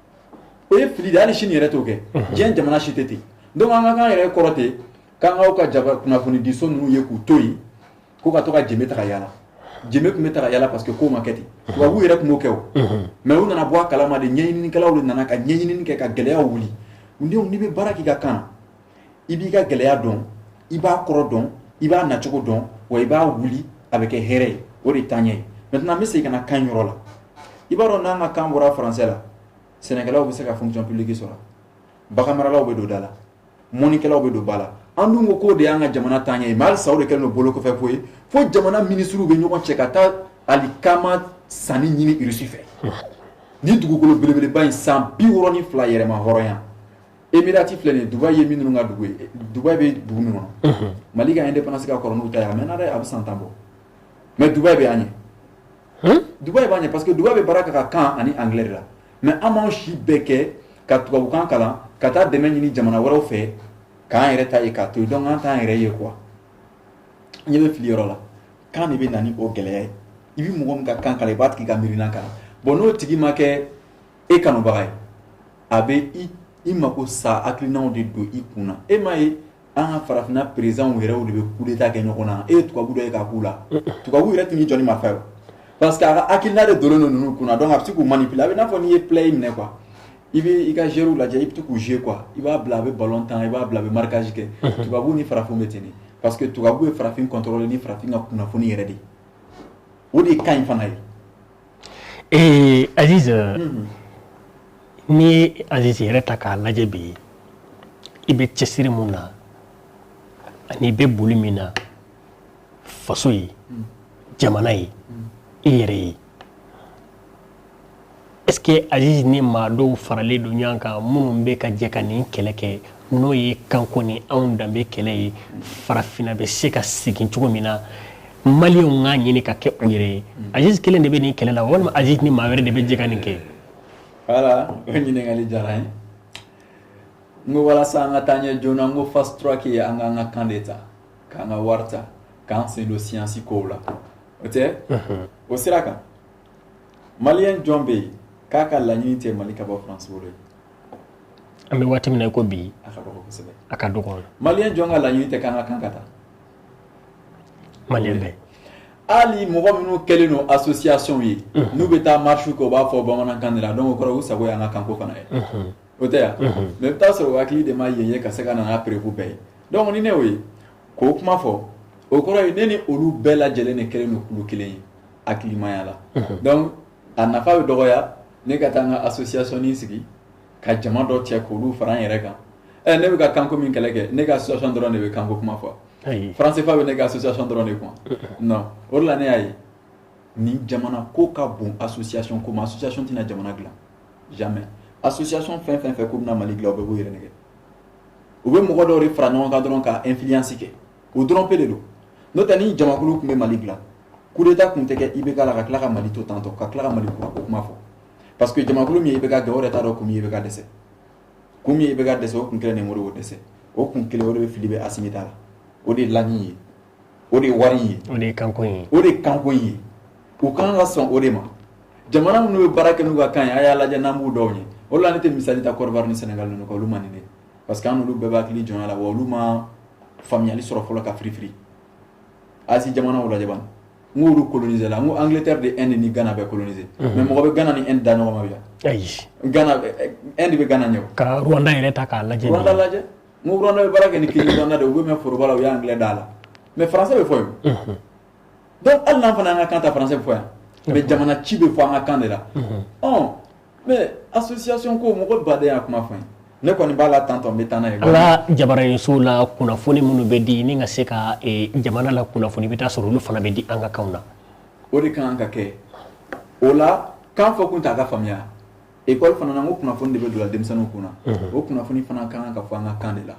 o ye fili de. Hali sini yɛrɛ t'o kɛ, diɲɛ jamana si tɛ ten. Donc an ka kan yɛrɛ kɔrɔ ten k'an k'aw ka jaba kunnafonidiso ninnu ye k'u to yen ko ka to ka jenbe ta ka yala. Jenbe tun bɛ ta ka yala parce que kow ma kɛ ten. Tubabuw yɛrɛ tun b'o kɛ o, mais u nana bɔ a kalama de. Ɲɛɲininikɛlaw de nana ka ɲɛɲinini kɛ ka gɛlɛyaw wuli. N'i bɛ baara k'i ka kan na, i b'i ka gɛlɛya dɔn, i b'a kɔrɔ dɔn, i b'a nacogo dɔn, wa i b'a wuli, a bɛ kɛ hɛrɛ ye. O de ye taaɲɛ ye. Maintenant, n bɛ segin ka na kan yɔrɔ la. I b'a dɔn, n'an ka kan bɔra français la, sɛnɛkɛlaw bɛ se ka fonction publique sɔrɔ, baganmaralaw bɛ don da la, mɔnikɛlaw bɛ don ba la. An dun ko k'o de y'an ka jamana taaɲɛ ye, mais halisa o de kɛlen don bolokɔfɛ ko ye, fo jamana minisiriw bɛ ɲɔgɔn cɛ ka taa alikama sanni ɲini Irisi fɛ. Ni dugukolo belebeleba in, san 62 yɛrɛma hɔrɔnya, Emirati filɛ nin ye, Dubayi ye minnu ka dugu ye, Dubayi bɛ dugu min kɔnɔ, Mali ka indépendance ka kɔrɔ n'u ta ye, a mɛnna dɛ, a bɛ san 10 bɔ. Mais Dubayi bɛ an ɲɛ, Dubayi b'an ɲɛ, parce que Dubayi bɛ baara kɛ ka kan ani anglais de la. Mais an b'anw si bɛɛ kɛ ka tubabukan kalan, ka taa dɛmɛ ɲini jamana wɛrɛw fɛ, k'an yɛrɛ ta ye k'a to yen. Donc an t'an yɛrɛ ye quoi. N ɲɛ bɛ fili yɔrɔ la, kan de bɛ na ni o gɛlɛya ye. I bɛ mɔgɔ min ka kan kalan, i b'a tigi ka miirina kalan. Bon, n'o tigi ma kɛ e kanubaga ye, a bɛ i mako sa hakilinaw de don i kun na. E m'a ye, an ka farafinna présidents yɛrɛw de bɛ coup d'état kɛ ɲɔgɔn na. E ye tubabu dɔ ye k'a k'u la, tubabu yɛrɛ tun y'i jɔ ni marifa ye, parce que a ka hakilina de donnen don ninnu kun na. Donc a bɛ se k'u manipuler. A bɛ n'a fɔ n'i ye play minɛ quoi, i bɛ i ka joueur lajɛ, i bɛ to k'u jouer quoi, i b'a bila a bɛ ballon tan, i b'a bila a bɛ marquage kɛ. Tubabu ni farafin bɛ ten de, parce que tubabu ye farafin contrôler ni farafin ka kunnafoni yɛrɛ de ye. O de ka ɲi fana ye. Ee Aziz, n'i ye Aziz yɛrɛ ta k'a lajɛ bi, i bɛ cɛsiri mun na ani i bɛ boli min na faso ye, jamana ye, i yɛrɛ ye, est-ce que Aziz ni maa dɔw faralen don ɲɔgɔn kan minnu bɛ ka jɛ ka nin kɛlɛ kɛ, n'o ye kanko ni anw danbe kɛlɛ ye, farafinna bɛ se ka segin cogo min na, maliyɛnw k'a ɲini ka kɛ u yɛrɛ ye? Aziz kelen de bɛ nin kɛlɛ la, walima Aziz ni maa wɛrɛ de bɛ jɛ ka nin kɛ? Voilà, o ɲininkali diyara n ye. N ko walasa an ka taa ɲɛ joona, n ko fast track ye an k'an ka kan de ta, k'an ka wari ta, k'an sen don science kow la. O tɛ o sira kan, maliyɛn jɔn bɛ yen k'a ka laɲini tɛ Mali ka bɔ France bolo ye? An bɛ waati min na i ko bi, a ka dɔgɔ kosɛbɛ. A ka dɔgɔ. Maliyɛn jɔn ka laɲini tɛ k'an ka kan ka taa? Maliyɛn bɛɛ. Hali mɔgɔ minnu kɛlen don association ye, n'u bɛ taa marche kɛ, u b'a fɔ bamanankan de la. Donc o kɔrɔ, u sago y'an ka kanko fana ye. O tɛ yan, mais i bɛ taa sɔrɔ o hakili de ma yen ye ka se ka na n'a preuve bɛɛ ye. Donc ni ne y'o ye k'o kuma fɔ, o kɔrɔ ye ne ni olu bɛɛ lajɛlen de kɛlen don kulu kelen ye hakilimaya la. Donc a nafa bɛ dɔgɔya ne ka taa n ka association sigi ka jama dɔ cɛ k'olu fara n yɛrɛ kan. Ɛ, ne bɛ ka kanko min kɛlɛ kɛ, ne ka association dɔrɔn de bɛ kanko kuma fɔ? Franc CFA bɛ ne ka association dɔrɔn de kuma? Non. O de la ne y'a ye ni jamana ko ka bon association ko ma. Association tɛna jamana dilan, jamais. Association fɛn fɛn fɛ k'u bɛna Mali dilan, u bɛ b'u yɛrɛ nɛgɛ. U bɛ mɔgɔ dɔw de fara ɲɔgɔn kan dɔrɔn ka influence kɛ, o dɔrɔn pe de don. N'o tɛ, ni jamakulu tun bɛ Mali dilan, coup d'état tun tɛ kɛ IBK la ka tila ka Mali to tantɔ, ka tila ka Mali kura ko kuma fɔ, parce que jamakulu min ye IBK gɛn, o yɛrɛ t'a dɔn kun min ye IBK dɛsɛ. Kun min ye IBK dɛsɛ, o kun kelen de Modibo dɛsɛ. O kun kelen, o de bɛ fili bɛ Asimi ta la. O de ye langue ye, o de ye wari ye. O de ye kanko ye. O de ye kanko ye. U kan ka sɔn o de ma. Jamana minnu bɛ baara kɛ n'u ka kan ye, a y'a lajɛ n'an b'u dɔw ɲɛ. O de la ne tɛ misali ta Côte d'Ivoire ni Sénégal ninnu kan, olu man di ne, parce que an n'olu bɛɛ bɛ hakili jɔnya la, wa olu ma faamuyali sɔrɔ fɔlɔ ka firifiri. Asie jamanaw lajɛ bani, n k'olu coloniser la, n ko Angleterre de Inde ni Ghana bɛɛ coloniser, mais mɔgɔ bɛ Ghana ni Inde da ɲɔgɔn ma bi? Ayi. Ghana, Inde bɛ Ghana ɲɛ o. Ka Rwanda yɛrɛ ta k'a lajɛ. Rwanda lajɛ, n ko Rwanda bɛ baara kɛ ni Kinyarwanda de, u bɛ mɛn foroba la, u y'anglais d'a la, mais français bɛ fɔ yen. Donc hali n'an fana y'an ka kan ta, français bɛ fɔ yan, mais jamana ci bɛ fɔ an ka kan de la. Ɔn, mais association ko, mɔgɔ baden y'a kuma fɔ n ye, ne kɔni b'a la tantɔ, n bɛ taa n'a ye. An ka jabaraninsow la, kunnafoni minnu bɛ di ni ka se ka jamana la kunnafoni, i bɛ taa sɔrɔ olu fana bɛ di an ka kanw na. O de kan ka kɛ. O la kan fɔ kun t'a ka faamuya. École fana na, n ko kunnafoni de bɛ don la denmisɛnninw kunna. O kunnafoni fana kan ka fɔ an ka kan de la.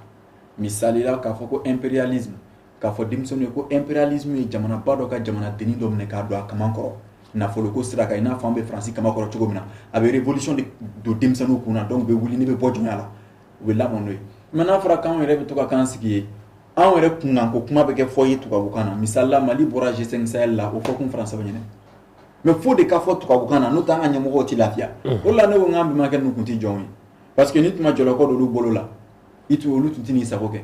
Misali la, k'a fɔ ko impérialisme, k'a fɔ denmisɛnninw ye ko impérialisme ye jamanaba dɔ ka jamanadennin dɔ minɛ k'a don a kaman kɔrɔ nafoloko sira kan, i n'a fɔ an bɛ Faransi kama kɔrɔ cogo min na. A bɛ révolution de don denmisɛnninw kunna, donc u bɛ wuli ne bɛ bɔ jɔnya la, u bɛ lamɔ n'o ye. Mais n'a fɔra k'anw yɛrɛ bɛ to ka kan sigi ye, anw yɛrɛ kunkanko kuma bɛ kɛ fɔ ye tubabukan na. Misali la, Mali bɔra G5 Sahel la, o fɔ kun Faransi ɲɛna, mais fo de ka fɔ tubabukan na, n'o tɛ an ka ɲɛmɔgɔw tɛ lafiya. O de la ne ko n k'an bɛnbakɛ ninnu tun tɛ jɔnw ye, parce que ni tun ma jɔlɔkɔ don olu bolo la, i tun olu tun tɛ n'i sago kɛ.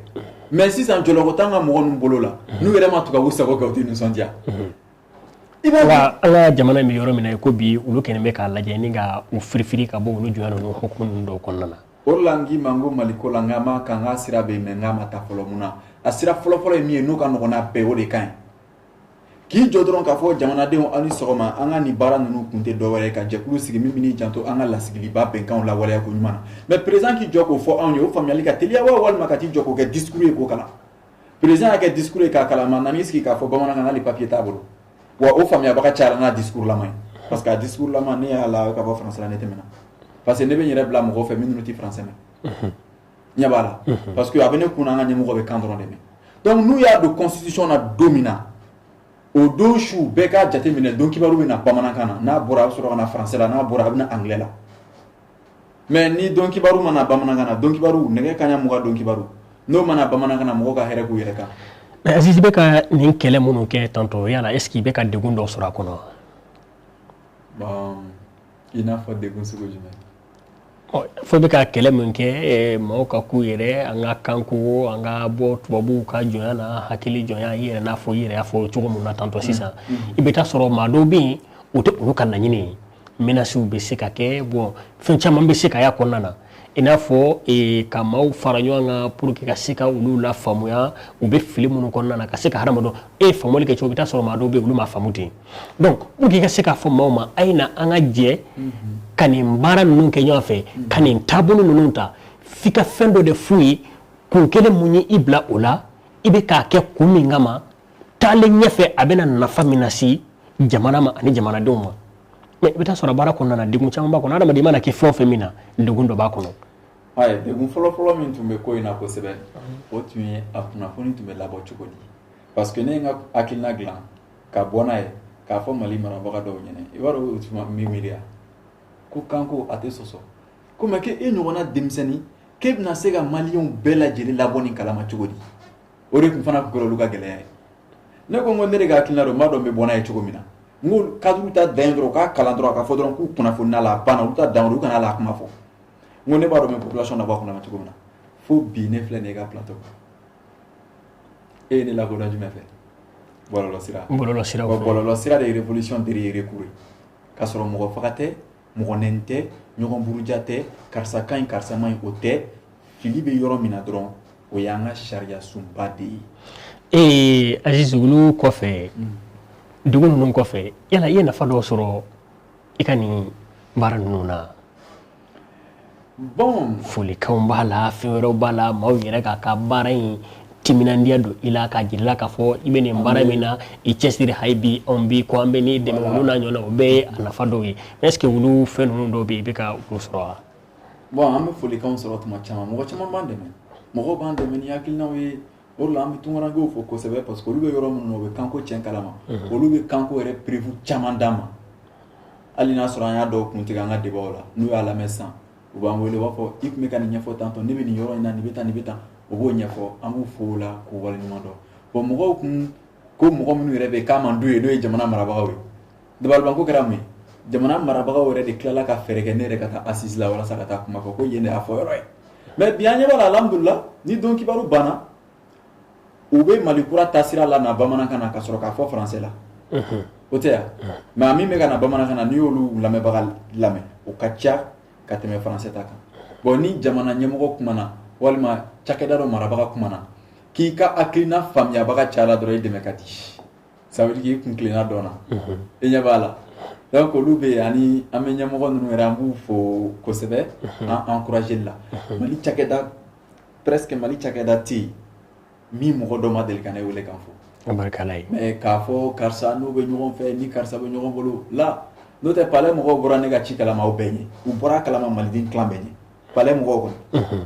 Mais sisan jɔlɔkɔ t'an ka mɔgɔ ninnu bolo la, n'u yɛrɛ ma tubabu sago kɛ, u tɛ nisɔndiya. I b'a an ka jamana in bɛ yɔrɔ min na i ko bi, olu kɛlen bɛ k'a lajɛ ni ka u firifiri ka bɔ olu jɔnya ninnu hukumu ninnu dɔw kɔnɔna na. O de la n k'i ma n ko Mali ko la, n k'a ma kan n k'a sira bɛ yen, mais n k'a ma taa fɔlɔ. Mun na? A sira fɔlɔ-fɔlɔ ye min ye, n'o ka nɔgɔn n'a bɛɛ ye, o de ka ɲi k'i jɔ dɔrɔn k'a fɔ jamanadenw aw ni sɔgɔma, an ka nin baara ninnu kun tɛ dɔwɛrɛ ye ka jɛkulu sigi min bɛ janto an ka lasigiliba bɛnkanw lawaleya ko ɲuman na. Mais président k'i jɔ k'o fɔ anw ye, o faamuyali ka teliya wa, walima ka t'i jɔ k'o kɛ discours ye k'o kalan? Président y'a kɛ discours ye k'a kalan, ma nan'i sigi k'a fɔ bamanankan na, hali papier t'a bolo. Wa o faamuyabaga cayara n'a discours lama ye, parce que a discours lama, ne y'a la ka bɔ français la, ne tɛmɛna, parce que ne bɛ n yɛrɛ bila mɔgɔw fɛ minnu tɛ français mɛn, ɲɛ b'a la, parce que a bɛ ne kun na, an ka ɲɛmɔgɔ bɛ kan dɔrɔn de mɛn. Donc n'u y'a don constitution na don min na, o don su bɛɛ k'a jateminɛ, don kibaru bɛ na bamanankan na, n'a bɔra a bɛ sɔrɔ ka na français la, n'a bɔra a bɛ na anglais la. Mais ni don kibaru ma na bamanankan na, don kibaru nɛgɛ kanɲɛ 20, don kibaru n'o ma na bamanankan na, mɔgɔw ka hɛrɛ k'u yɛrɛ kan. Mais Aziz bɛ ka nin kɛlɛ minnu kɛ tantɔ, yala est ce que i bɛ ka degun dɔ sɔrɔ a kɔnɔ? Bon, i n'a fɔ degun sugu jumɛn? Fo bɛ ka kɛlɛ min kɛ maaw ka k'u yɛrɛ, an ka kanko, an ka bɔ tubabuw ka jɔnya na, hakili jɔnya, i yɛrɛ n'a fɔ i yɛrɛ y'a fɔ cogo min na tantɔ sisan, i bɛ taa sɔrɔ maa dɔw bɛ yen, o tɛ olu ka laɲini ye. Menaces bɛ se ka kɛ, bon, fɛn caman bɛ se ka y'a kɔnɔna na, i n'a fɔ ka maaw fara ɲɔgɔn kan pour que ka se ka olu la faamuya u bɛ fili minnu kɔnɔna na, ka se ka hadamadenw e ye faamuyali kɛ cogo, i bɛ taa sɔrɔ maa dɔw bɛ yen, olu m'a faamu ten. Donc pour que i ka se k'a fɔ maaw ma a ye na an ka jɛ ka nin baara ninnu kɛ ɲɔgɔn fɛ, ka nin taabolo ninnu ta, f'i ka fɛn dɔ de f'u ye, kun kelen mun ye i bila o la, i bɛ k'a kɛ kun min kama, taalen ɲɛfɛ a bɛna nafa min lase jamana ma ani jamanadenw ma. Mais i bɛ taa sɔrɔ baara kɔnɔna na, degun caman b'a kɔnɔ. Adamaden mana kɛ fɛn o fɛn min na, degun dɔ b'a kɔnɔ. Ayi, degun fɔlɔfɔlɔ min tun bɛ ko in na kosɛbɛ, o tun ye a kunnafoni tun bɛ labɔ cogo di, parce que ne ye n ka hakilina dilan ka bɔ n'a ye k'a fɔ Mali marabaga dɔw ɲɛna. I b'a dɔn o tun min miiriya ko kanko a tɛ sɔsɔ ko, mais k'e ɲɔgɔnna denmisɛnnin k'e bɛna se ka maliyɛnw bɛɛ lajɛlen labɔ nin kalama cogo di? O de tun fana tun kɛra olu ka gɛlɛya ye. Ne ko n ko ne de ka hakilina don, n b'a dɔn n bɛ bɔ n'a ye cogo min na. N ko cadre ta dan ye dɔrɔn u k'a kalan dɔrɔn, k'a fɔ dɔrɔn k'u kunnafoni n'a la, a banna. Olu ta dan, olu kana la kuma fɔ. N ko ne b'a dɔn n bɛ population labɔ a kɔnɔ cogo min na. Fo bi, ne filɛ nin ye ka plateau kan, e ye ne lakodɔn jumɛn fɛ? Bɔlɔlɔ sira. Bɔlɔlɔ siraw fɛ. Bɔlɔlɔ sira de ye révolution derrière recours ye, k'a sɔrɔ mɔgɔ faga tɛ. Mɔgɔ nɛni tɛ, ɲɔgɔn buruja tɛ, karisa ka ɲi, karisa man ɲi, o tɛ. Fili bɛ yɔrɔ min na dɔrɔn, o y'an ka sariya sunba de ye. Ee Aziz, olu kɔfɛ, dugu ninnu kɔfɛ, yala i ye nafa dɔw sɔrɔ i ka nin baara ninnu na? Bon. Folikanw b'a la, fɛn wɛrɛw b'a la, maaw yɛrɛ k'a ka baara in timinandiya don i la, k'a jira i la k'a fɔ i bɛ nin baara min na, i cɛsiri hali bi, anw bi ko an bɛ n'i dɛmɛ, olu n'a ɲɔgɔnna, o bɛɛ ye a nafa dɔw ye. Est ce que olu fɛn ninnu dɔw bɛ yen, i bɛ ka olu sɔrɔ wa? Bon, an bɛ folikanw sɔrɔ tuma caman. Mɔgɔ caman b'an dɛmɛ, mɔgɔw b'an dɛmɛ ni hakilinaw ye. O de la an bɛ tunkarankew fo kosɛbɛ, parce que olu bɛ yɔrɔ minnu na, u bɛ kanko tiɲɛ kalama. Olu bɛ kanko yɛrɛ preuve caman d'an ma. Hali n'a sɔrɔ an y'a dɔw kun tigɛ an ka débat la, n'u y'a lamɛn sisan, u b'an wele, u b'a fɔ i tun bɛ ka nin ɲɛfɔ tantôt, ne bɛ nin yɔrɔ in na, nin bɛ tan, nin bɛ tan. U b'o ɲɛfɔ, an b'u fo o la k'u waleɲuman dɔn. Bon, mɔgɔw kun ko mɔgɔ minnu yɛrɛ bɛ yen k'a man d'u ye, n'o ye jamana marabagaw ye, dabalibanko kɛra mun ye? Jamana marabagaw yɛrɛ de tilala ka fɛɛrɛ kɛ ne yɛrɛ ka taa assise la walasa ka taa kuma fɔ ko yen de y'a fɔ yɔrɔ ye. Mais bi an ɲɛ b'a la, alhamdulila, ni don kibaru banna, u bɛ Mali kura taasira la na bamanankan na ka sɔrɔ k'a fɔ français la. O tɛ yan? Mais a min bɛ ka na bamanankan na, n'i y'olu lamɛnbaga lamɛn, o ka ca ka tɛmɛ français ta kan. Bon, ni jamana ɲɛmɔgɔ kumana walima cakɛda dɔ marabaga kumana, k'i ka hakilina faamuyabaga cayala dɔrɔn, i dɛmɛ ka di. Ça veut dire k'i kun tilenna dɔn na, i ɲɛ b'a la. Donc olu bɛ yen, ani an bɛ ɲɛmɔgɔ ninnu yɛrɛ, an b'u fo kosɛbɛ an encourager la. Mali cakɛda, presque Mali cakɛda tɛ yen min mɔgɔ dɔ ma deli ka ne wele k'an fo. Barika ye. Mais k'a fɔ karisa n'u bɛ ɲɔgɔn fɛ, ni karisa bɛ ɲɔgɔn bolo la, n'o tɛ. Palais mɔgɔw bɔra ne ka ci kalama, aw bɛɛ ɲɛ. U bɔra kalama maliden clan bɛɛ ɲɛ, palais mɔgɔw kɔnɔ.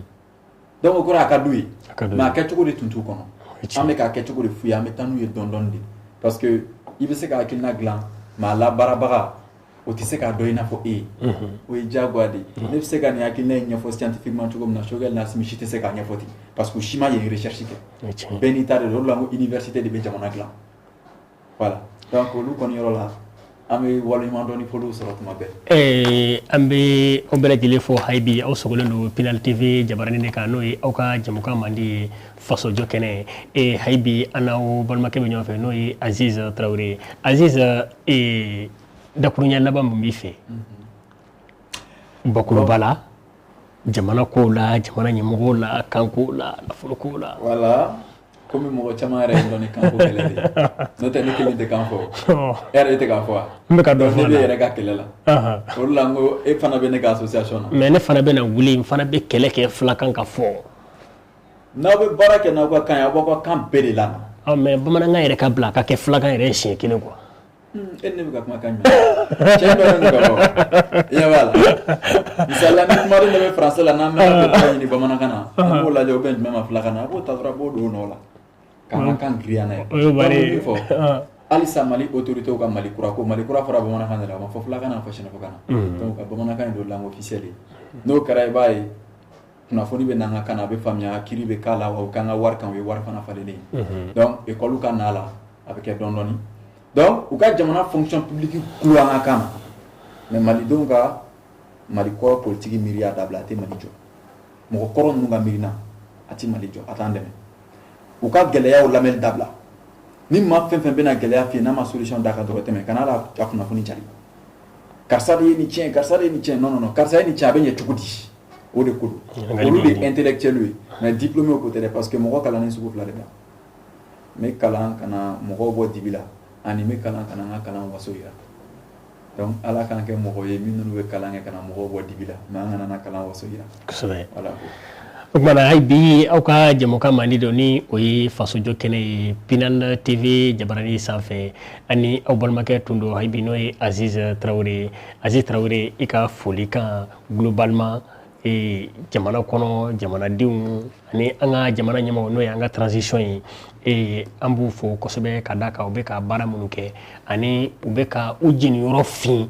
Donc o kɔrɔ a ka d'u ye, mais a kɛcogo de tun t'u kɔnɔ. An bɛ k'a kɛcogo de f'u ye, an bɛ taa n'u ye dɔɔni dɔɔni de, parce que i bɛ se ka hakilina dilan, mais a labaarabaga o tɛ se k'a dɔn i n'a fɔ e ye. O ye diyagoya de ye. Ne bɛ se ka nin hakilina in ɲɛfɔ scientifiquement cogo min na, Choguel n'Assimi si tɛ se k'a ɲɛfɔ ten, parce que u si ma yen recherche kɛ. Bɛɛ n'i ta de don. O de la n ko université de bɛ jamana dilan. Voilà, donc olu kɔni yɔrɔ la, an bɛ waleɲuman dɔn ni foliw sɔrɔ tuma bɛɛ. An bɛ aw bɛɛ lajɛlen fo hali bi. Aw sogolen don Pinal TV jabaranin de kan, n'o ye aw ka jɛmukan mandi ye, Fasojɔ kɛnɛ. Hali bi an n'aw balimakɛ bɛ ɲɔgɔn fɛ, n'o ye Aziz Tarawele. Aziz, dakuruɲɛ laban min b'i fɛ bakuruba la, jamana kow la, jamana ɲɛmɔgɔw la, kanko la, nafolo kow la? Voilà, komi mɔgɔ caman yɛrɛ ye dɔn ni kanko kɛlɛ de ye, n'o tɛ ne kelen tɛ kan fɔ. E yɛrɛ tɛ k'a fɔ wa? N bɛ ka dɔ fɔ. Ne bɛ yɛrɛ ka kɛlɛ la, o de la n ko e fana bɛ ne ka association na. Mais ne fana bɛ na wuli, n fana bɛ kɛlɛ kɛ filakan ka fɔ. N'aw bɛ baara kɛ n'aw ka kan ye, aw b'aw ka kan bɛɛ de la. Mais bamanankan yɛrɛ ka bila a ka kɛ filakan yɛrɛ ye siɲɛ kelen quoi. E ni ne bɛ ka kuma kan jumɛn? Cɛ dɔ bɛ ka fɔ, i ɲɛ b'a la. Misali la, ni kumaden dɔ bɛ français la, n'an mɛnna k'o kuma ɲini bamanankan na, an b'o lajɛ o bɛn jumɛn ma filakan na, a b'o ta dɔrɔn, a b'o don o nɔ la k'an ka kan girinya n'a ye. O ye bari min fɔ halisa, Mali autorités ka Mali kura ko, Mali kura fɔra bamanankan de la, a ma fɔ filakan na, a ma fɔ sɛnɛfɔkan na. Donc ka bamanankan in don langue officielle ye, n'o kɛra, i b'a ye kunnafoni bɛ n'an ka kan na, a bɛ faamuya, kiiri bɛ k'a la, wa u k'an ka wari kan, o ye wari fana falennen ye. Donc école ka n'a la, a bɛ kɛ dɔɔni dɔɔni. Donc u ka jamana fonction publique kulo an ka kan na. Mais malidenw ka Mali kɔrɔ politique miiriya dabila, a tɛ Mali jɔ. Mɔgɔ kɔrɔ ninnu ka miirina, a tɛ Mali jɔ, a t'an dɛmɛ. U ka gɛlɛyaw lamɛnli dabila. Ni maa fɛn fɛn bɛna gɛlɛya f'i ye, n'a ma solution d'a kan dɔrɔn, tɛmɛ, kana la a kunnafoni cari. Karisa de ye nin tiɲɛ, karisa de ye nin tiɲɛ. Non, non, non, karisa ye nin tiɲɛ, a bɛ ɲɛ cogo di? O de ko don. Olu de ye intellectuel ye, mais diplômé ko tɛ dɛ, parce que mɔgɔ kalannen sugu fila de bɛ. N bɛ kalan ka na mɔgɔw bɔ dibi la, ani n bɛ kalan ka na n ka kalan waso yira. Donc Ala k'an kɛ mɔgɔ ye minnu bɛ kalan kɛ ka na mɔgɔw bɔ dibi la, mais an kana na kalan waso yira. Kosɛbɛ. Voilà. O tuma na hali bi, aw ka jɛmukan mandi dɔ, ni o ye Fasojɔ kɛnɛ ye, Pinal TV jabaranin sanfɛ, ani aw balimakɛ tun don hali bi, n'o ye Aziz Tarawele ye. Aziz Tarawele, i ka folikan globalement jamana kɔnɔ jamanadenw ani an ka jamana ɲɛmɔgɔ, n'o ye an ka transition ye, an b'u fo kosɛbɛ ka d'a kan u bɛ ka baara minnu kɛ ani u bɛ ka u jeniyɔrɔ fin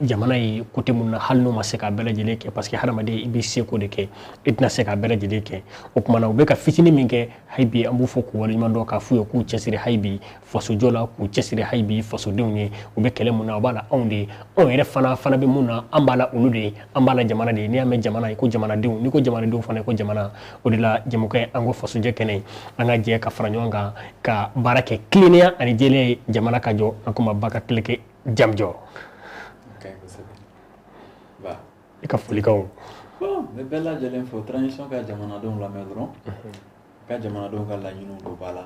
jamana ye côté mun na, hali n'u ma se k'a bɛɛ lajɛlen kɛ, parce que hadamaden i b'i seko de kɛ, i tɛna se k'a bɛɛ lajɛlen kɛ. O tuma na u bɛ ka fitinin min kɛ hali bi, an b'u fo k'u waleɲuman dɔn, k'a f'u ye k'u cɛsiri hali bi fasojɔ la, k'u cɛsiri hali bi fasodenw ye. U bɛ kɛlɛ mun na, u b'a la anw de ye, anw yɛrɛ fana bɛ mun na, an b'a la olu de ye, an b'a la jamana de ye. N'i y'a mɛn jamana, i ko jamanadenw, n'i ko jamanadenw fana, i ko jamana. O de la jɛmukan an ko fasojɔ kɛnɛ, an ka jɛ ka fara ɲɔgɔn kan ka baara kɛ tilennenya ani jɛlenya ye, jamana ka jɔ. An ko ma ba ka tile kɛ jamjɔ. I ka folikanw. Bon, n bɛ bɛɛ lajɛlen fo. Transition ka jamanadenw lamɛn dɔrɔn, ka jamanadenw ka laɲiniw don ba la,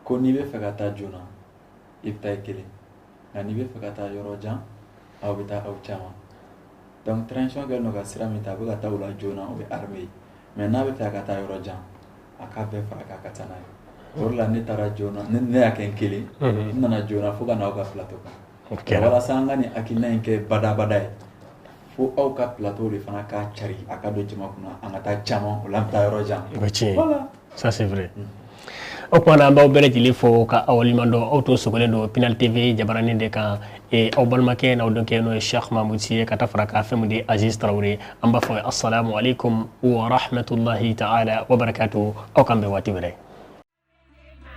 ko n'i bɛ fɛ ka taa joona, i bɛ taa i kelen, nka n'i bɛ fɛ ka taa yɔrɔ jan, aw bɛ taa aw caman. Donc transition kɛlen don ka sira min ta, a bɛ ka taa o la joona, o ye armée ye. Mais n'a bɛ fɛ ka taa yɔrɔ jan, a k'a bɛɛ fara k'a ka taa n'a ye. O de la ne taara joona, ne y'a kɛ n kelen, n nana joona fo ka na aw ka plateau kan, walasa an ka nin hakilina in kɛ badabada ye, fo aw ka plateau de fana k'a cari, a ka don jama kunna, an ka taa caman, o la an bɛ taa yɔrɔ jan. O ye tiɲɛ ye. Ça, c'est vrai. O tuma na, an b'aw bɛɛ lajɛlen fo ka aw waleɲuman dɔn. Aw tun sogolen don Pinal TV jabaranin de kan. Aw balimakɛ n'aw denkɛ, n'o ye Cheikh Mahmoud Sy ye, ka taa fara ka fɛn min de Aziz Traoré, an b'a fɔ assalamu alaikum wa rahmatullahi ta'ala wa barakatuh. Aw k'an bɛn waati wɛrɛ.